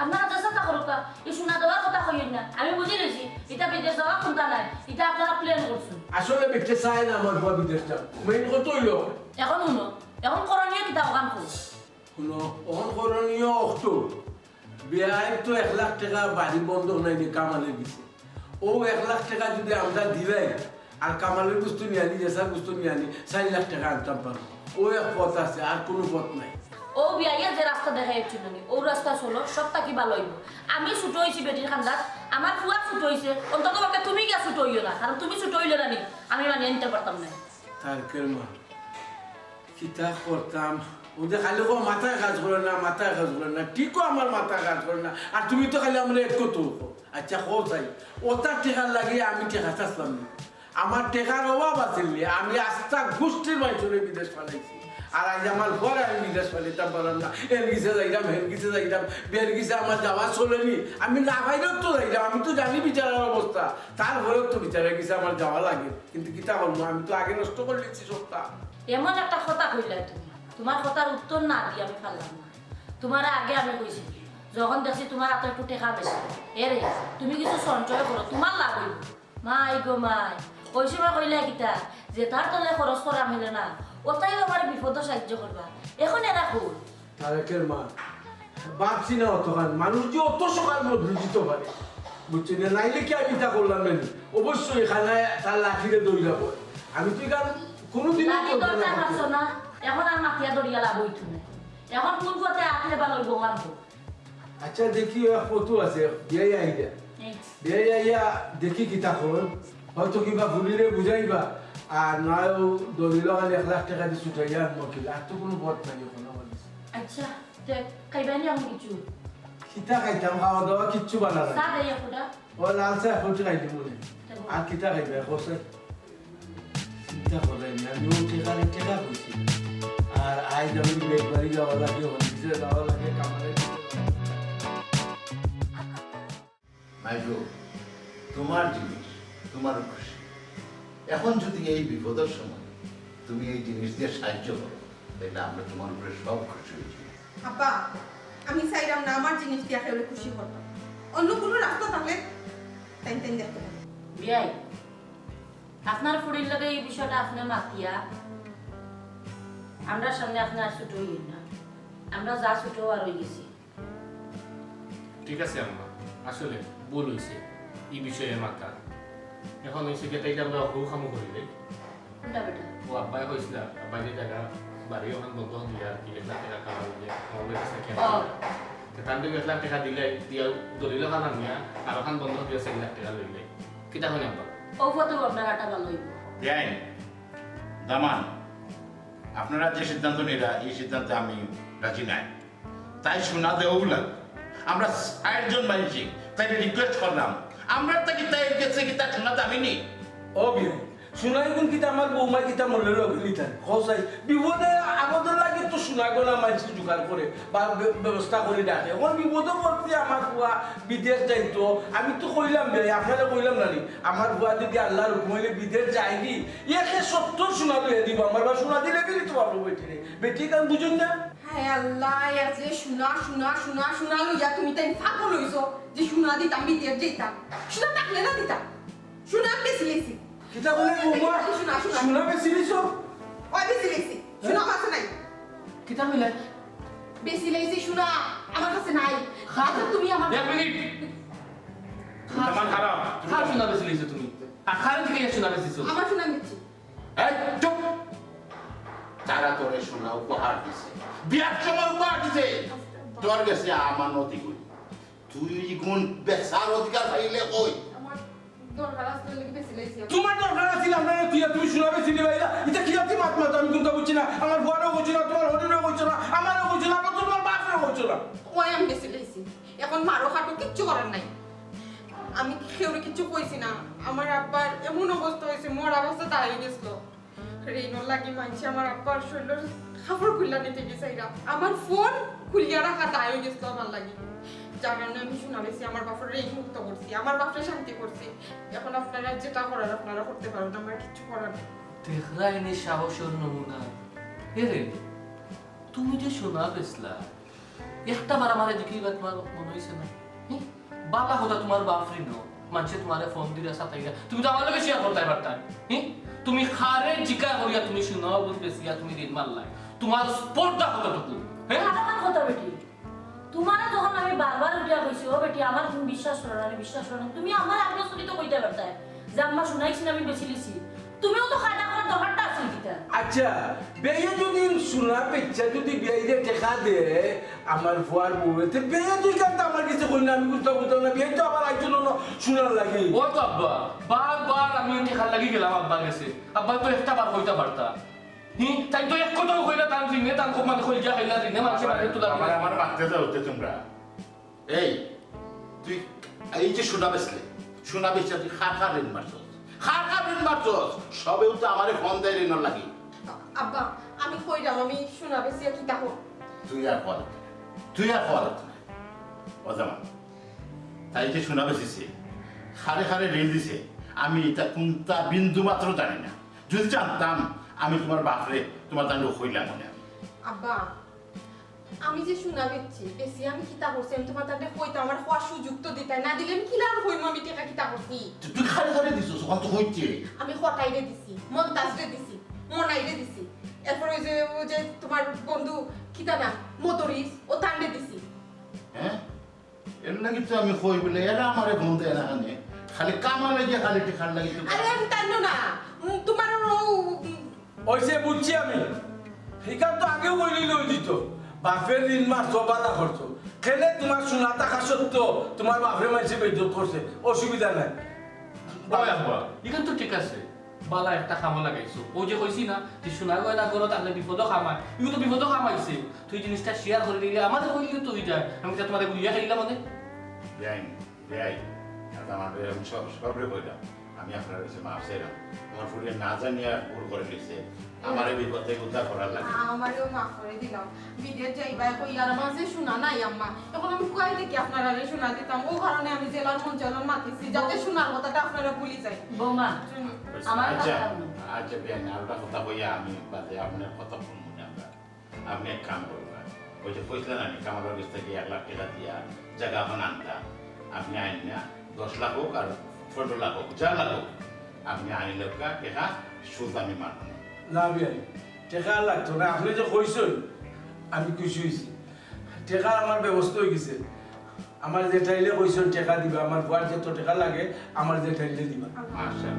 আপনারা চেষ্টা করুকা। ই সোনা দেওয়ার কথা কইন না। আমি বুঝি গেছি, ইটা বিদেশ যাওয়া কুনতা নায়। ইটা আপনারা plan করছইন। আসলে বেটিয়ে চায় না আমার ফুয়া বিদেশ যাউক। মেইন কথা অইলো, অখন হুনো, অখন করণীয় কিতা অখান কও। হুনো, অখন করণীয় অখটু। বিয়াই তো এক লাখ টেকা বাড়ি বন্ধক নায় নি কামালে দিছে। অউ এক লাখ টেকা যুদি আমরা দিলাই, আর কামালের গুস্ত নিয়া নি, জেসার গুস্ত নিয়া নি, চাইর লাখ টেকা আনতাম পারমু। অউ এক পথ আছে, আর কুনু পথ নাই। অউ বিয়াইয়ে যে রাস্তা দেখাইছিল নি, অউ রাস্তা চলো, সব থাকি ভালা অইবো। আমি ছুটো অইছি বেটির কান্দাত, আমার ফুয়া ছুটো অইছে, অন্তত পক্ষে তুমি গিয়া ছুটো অইও না, কারণ তুমি ছুটো অইলে না নি, আমি মানিয়া নিতাম পারতাম না। তারকের মা, কিতা করতাম? অউ যে খালি কও মাথায় কাজ করে না, মাথায় কাজ করে না, ঠিকও আমার মাথায় কাজ করে না। আর তুমি তো খালি আমারে এক কথা কও। আচ্ছা, কও চাই, অতা টেকার লাগি আমি টেকা চাইছিলাম না। আমার টেকার অভাব আছিল নি, আমি আস্তা গুষ্টির মানষরে বিদেশ পাঠাইছি। আর আইজ আমার ফুয়ারে আমি বিদেশ পাঠাইতাম পারলাম না। এর গেছে যাইতাম, হের গেছে যাইতাম, বের গেছে আমার যাওয়া চলে নি। আমি না পাইলেও তো যাইতাম, আমি তো জানি বেচারার অবস্থা। তারপরেও তো বেচারার গেছে আমার যাওয়া লাগে। কিন্তু কিতা করমু, আমি তো আগে নষ্ট করিলিছি সবতা। এমন একটা কথা কইলায় তুমি, তুমার কথার উত্তর না দিয়া আমি পারলাম না। তুমারে আগে আমি কইছি, যখন দেখছি তুমার আতো একটু টেকা বেশি, এরে, তুমি কিছু সঞ্চয় করো, তুমার লাভ অইবো। মাই গো মাই, অউ সময় কইলায় কিতা, যেতার তলে খরচ করা মেলে না, অতায়ও আমারে বিপদো সাহায্য করবা। অখন এরা কই? তারেকের মা, ভাবছি না অতখান, মানুষ যে অত সকাল বদলি দিতে পারে, বুঝছো না? নাইলে কি আমি ইতা করলাম না নি? অবশ্যই এখানে তার লাঠিরে দৌড়াবো। আমি তো এখান কোনোদিনও লাঠি করবো না। দরকার আছে না, অখন আর মাতিয়া দরিয়া লাভ অইতো না। অখন কুন পথে আটলে ভালা অইবো, ভাবো। আচ্ছা, দেখি, অউ এক ফটো আছে, বিয়াই আইয়া। এই। বিয়াই আইয়া দেখি কিতা কর। হয়তো কিবা ফুরিরে বুঝাইবা, আর নায় অউ দলিল খালি এক লাখ টেকা দি ছুটাইয়া আনমু কিলা, আর তো কুনু পথ নাই অখন আমার কাছে। আচ্ছা, তে খাইবায় নি অখন কিছু? কিতা খাইতাম, খাওয়া দাওয়া কিচ্ছু বানা নাই। চা দেই একটা। অউ লাল চা এক বাটি খাইলিমু নে। তে বল। আর কিতা খাইবায়, কও চাই? চিন্তা কররায় নি, আমি অউ টেকারে টেকা কইছি। আর আইজ আমি বেশ বাড়ি যাওয়া লাগে, অফিসে যাওয়া লাগে, কামালে। মাইগো, তুমার জিনিস, তুমার খুশি। অখন যুদি এই বিপদর সময় তুমি এই জিনিস দিয়া সাহায্য করো, তাইলে আমরা তুমার উপরে সব খুশি অইযিমু। আব্বা, আমি চাইরাম না আমার জিনিস দিয়া কেউরে খুশি করতাম। অন্য কুনু রাস্তা থাকলে তাইন তাইন দেখতে পারো। বিয়াই, আপনার ফুরির লগে এই বিষয়টা আপনে মাতিয়া, আমরার সামনে আপনে আর ছুটো অইয়েন না। আমরা যা ছুটো আর অই গেছি। ঠিক আছে আম্মা, আসলে ভুল অইছে ই বিষয়ে মাতা। অখন অইছে কি, তাইলে আমরা অউ কামউ করিলাই। কুনটা বেটা? অউ আব্বায় কইছিলা, আব্বায় যে জাগা বাড়ি অখান বন্ধক দিয়া আর কি, এক লাখ টেকা কামাই অইলে, আমার কাছে কেন ও। দিলা? তে তানরে এক লাখ টেকা দিলাই, দিয়া দলিল খান আনিয়া, আর অখান বন্ধক দিয়া চাইর লাখ টেকা লইলাই। কিতা কইন আব্বা? অউ পথে আপনার আটা ভালা অইবো। বেআইন, দামান, আপনারা যে সিদ্ধান্ত নিরা, এই সিদ্ধান্তে আমি রাজি নাই। তাই সোনা দেওয়া লাগবো। আমরা চাইরজন মানষি, তাইরে request করলাম, আমরার থাকি তাইর গেছে কিতা সোনা দামি নি? ও বিয়াই, সোনা ইগুন কিতা আমার বৌমায় কিতা মরলে লগে নিতা নি? কও চাই, বিপদে আপদর লাগি তো সোনা গয়না মানষি জোগাড় করে বা ব্য-, ব্যবস্থা করি রাখে। অখন বিপদো পড়ছে আমার ফুয়া বিদেশ যাইতো, আমি তো কইলাম বিয়াই, আপনারে কইলাম না নি? আমার ফুয়া যুদি আল্লার হুকুম অইলে বিদেশ যায়গি, একে সত্তর সোনা লইয়া দিবো আমার, বা সোনা দিলে বিলি তো ভালা বেটিরে। বেটি কান বুঝইন না? হায় আল্লাহ, এর যে সোনা, সোনা, সোনা, সোনা লইয়া তুমি তাইন পাগল অইছো যে সোনা দিতাম, বিদেশ যাইতাম। সোনা থাকলে না দিতাম। সোনা বেচিলাইছি। কিতা কইলে বৌমা? সোনা, সোনা। সোনা বেচিলাইছো? অয় বেচিলাইছি। সোনা আমার কাছে নাই। কিতা কইলে? বেচিলাইছি সোনা, আমার কাছে নাই। আচ্ছা, তুমি আমার এক মিনিট। কার সোনা বেচিলাইছো তুমি? আর কার থাকি সোনা বেচিছো? আমার সোনা বেচছি। এই চুপ! তারা তোরে সোনা উপহার দিছে, বিয়ার সময় উপহার দিছে, তোর গেছে আমানত ইগুন। তুই ইগুন বেচার অধিকার পাইলে কই? আমার দরকার আছিল লাগি বেচিলাইছি আমি। তুমার দরকার আছিল, আমরা তুই, তুমি সোনা বেচিলাইলা। ইতা কিতা মাত মাতো, আমি কুনতা বুঝছি না। আমার ফুয়ারেও কইছো না, তুমার হরিণেও কইছো না, আমারেও কইছো না, তুমার বাপরেও কইছো না। অয় আমি বেচিলাইছি। অখন মারো খাটো, কিচ্ছু করার নাই। আমি কেউরে কিচ্ছু কইছি না। আমার আব্বার এমন অবস্থা অইছে, মরা অবস্থা দায় অই গেছিল। ঋণর লাগি মানষে আমার আব্বার শরীরর কাপড় খুলিয়া নিতে গেছে এরা। আমার ফোন খুলিয়া রাখা দায় অই গেছিল আমার লাগি। যার কারণে আমি সোনা বেচি আমার বাপরে ঋণ মুক্ত করছি, আমার বাপরে শান্তি করছি। অখন আপনারা যেটা করার আপনারা করতে পারেন, আমার কিচ্ছু করার নেই। দেখরায়নি সাহসর নমুনা। এরে, তুমি যে সোনা বেচলা, একটা বার আমারে দেখিবার তুমার মনো অইছে না? হুম? বালা কথা তুমার বাপরে ঋণ। মানষে তুমারে ফোন দিরা, সাতাইরা, তুমি তো আমার লগে শেয়ার করতায় পারতায়। হি? তুমি কারে জিকার করিয়া তুমি সোনা বেচিয়া তুমি ঋণ মারলায়? তুমার স্পর্ধা কতটুকু? হে? কার কথা বেটি? তুমারে যখন আমি বারবার উঠিয়া কইছি, "ও বেটি, আমারে তুমি বিশ্বাস করো না, আমি বিশ্বাস করো না," তুমি আমারে আগে চুরি তো কইতায় পারতায় যে, "আম্মা, সোনা ইখান আমি বেচিলিছি।" তুমিও তো কায়দা করার দরকারটা আছিল কিতা? আচ্ছা, বেয়ে যদি সোনা বেচিয়া যদি বেয়াইরে টেকা দেয়, আমার ফুয়ার বউয়ে, তে বেয়ে তুই কেন আমার কাছে কই না, আমি বুঝতাম, বুঝতাম না, বেয়ে তো আবার আইতো না, না, সোনার লাগি। ও তো আব্বা, বারবার আমি টেকার লাগি গেলাম আব্বার কাছে, আব্বা তো একটা বার কইতা পারতা। হি, তাইন তো এক কথাও কইলা, তান ঋণে, তান খুব মানে কইলা, খাইলা ঋণে, মানষে বাড়ি তুলা আমার, আমার মারতে যাও তে তুমরা। এই, তুই এই যে সোনা বেচলে, সোনা বেচিয়া তুই কার কার ঋণ মারছস? কার কার ঋণ মারছস? সবেউ তো আমারে ফোন দেয় ঋণর লাগি। আব্বা, আমি কইরাম, আমি সোনা বেচিয়া কিতা করমু? তুই আর কওয়া লাগতো নায়, তুই আর কওয়া লাগতো নায়। ও জামাই, তাই যে সোনা বেচিছে, কারে কারে ঋণ দিছে, আমি ইতা কুন্তা বিন্দু মাত্র জানি না। যদি জানতাম, আমি তুমার বাপরে, তুমার তানরে কইলাম অনে আমি। আব্বা, আমি যে সোনা বেচছি, বেচিয়া আমি কিতা করছি, আমি তুমার তানরে কইতাম, আমারে কওয়ার সুযোগ তো দিতায়, না দিলে আমি কিলা কইমু আমি টেকা কিতা করছি? তু-, তুই কারে কারে দিছস, অখান তো কইতে। আমি কটাইরে দিছি, মন্তাজরে দিছি, মনাইরে দিছি, এরপর ওই যে, ওই যে তুমার বন্ধু কিতা নাম, মদরিস, ও তানরে দিছি। হে? এর লাগি তো আমি কই বলে, এরা আমারে ফোন দেয় না কেনে? খালি কামালে গিয়া খালি টেকার লাগি তো। আরে আমি তাইন না, উম, তুমার ও, উম, অইছে, বুঝছি আমি। ইখান তো আগেউ কইলিলে অইযিতো। বাপর ঋণ মারছো, বালা করছো। কেনে তুমার সোনা থাকা সত্ত্বেও তুমার বাপরে মানষে বেইজ্জত করছে, অসুবিধা নাই। ওই আব্বা, ইখান তো ঠিক আছে, বালা একটা কামো লাগাইছো। অউ যে কইছি না, যে সোনা গয়না ঘরো থাকলে বিপদো কাম অয়, ইগু তো বিপদো কাম অইছে। তুই জিনিসটা শেয়ার করি দিলে, আমারে কইলে তো অই যায়। আমি কিতা তুমারে গুলিয়া খাইলাম মানে? বেআইন, বেআইন, আর আমার বেআইন সব, সবরে কইলাম। আমি আপনার কাছে মাফ চাইলাম। আমার ফুড়িয়ে না জানিয়া ভুল করি লাইছে। আমারে বিপদ থাকি উদ্ধার করার লাগি। আমারেও মাফ করি দিলাও। বিদেশ যাইবায় কইয়া আর আমার যে সোনা নাই আম্মা। অখন আমি কই থাকি আপনারারে সোনা দিতাম? অউ কারণে আমি যেলার মন চায় অলান মাতিছি, যাতে সোনার কথাটা আপনারা ভুলি যাইন। বৌমা, আমার আচ্ছা, কথা হুনো। আচ্ছা বেআইন, আর একটা কথা কইয়া আমি বাদে আপনার কথা হুনমু না আমরা। আপনে এক কাম করবা, ওই যে কইছিলা না, আমি কামালর গেছ থাকি এক লাখ টেকা দিয়া জাগা অখন আনতা, আপনে আইন না, দশ লাখ অউক আর পনরো লাখ অউক, যা লাগুক, আপনে আইন লউক্কা, টেকা সুদ আমি মারমু না। না বেআইন, টেকা আর লাগতো না, আপনে যে কইছইন, আমি খুশি অইছি। টেকার আমার ব্যবস্থা অই গেছে। আমার জেঠাইলে কইছইন টেকা দিবা, আমার ফুয়ার যত টেকা লাগে, আমার জেঠাইলে দিবা। আচ্ছা।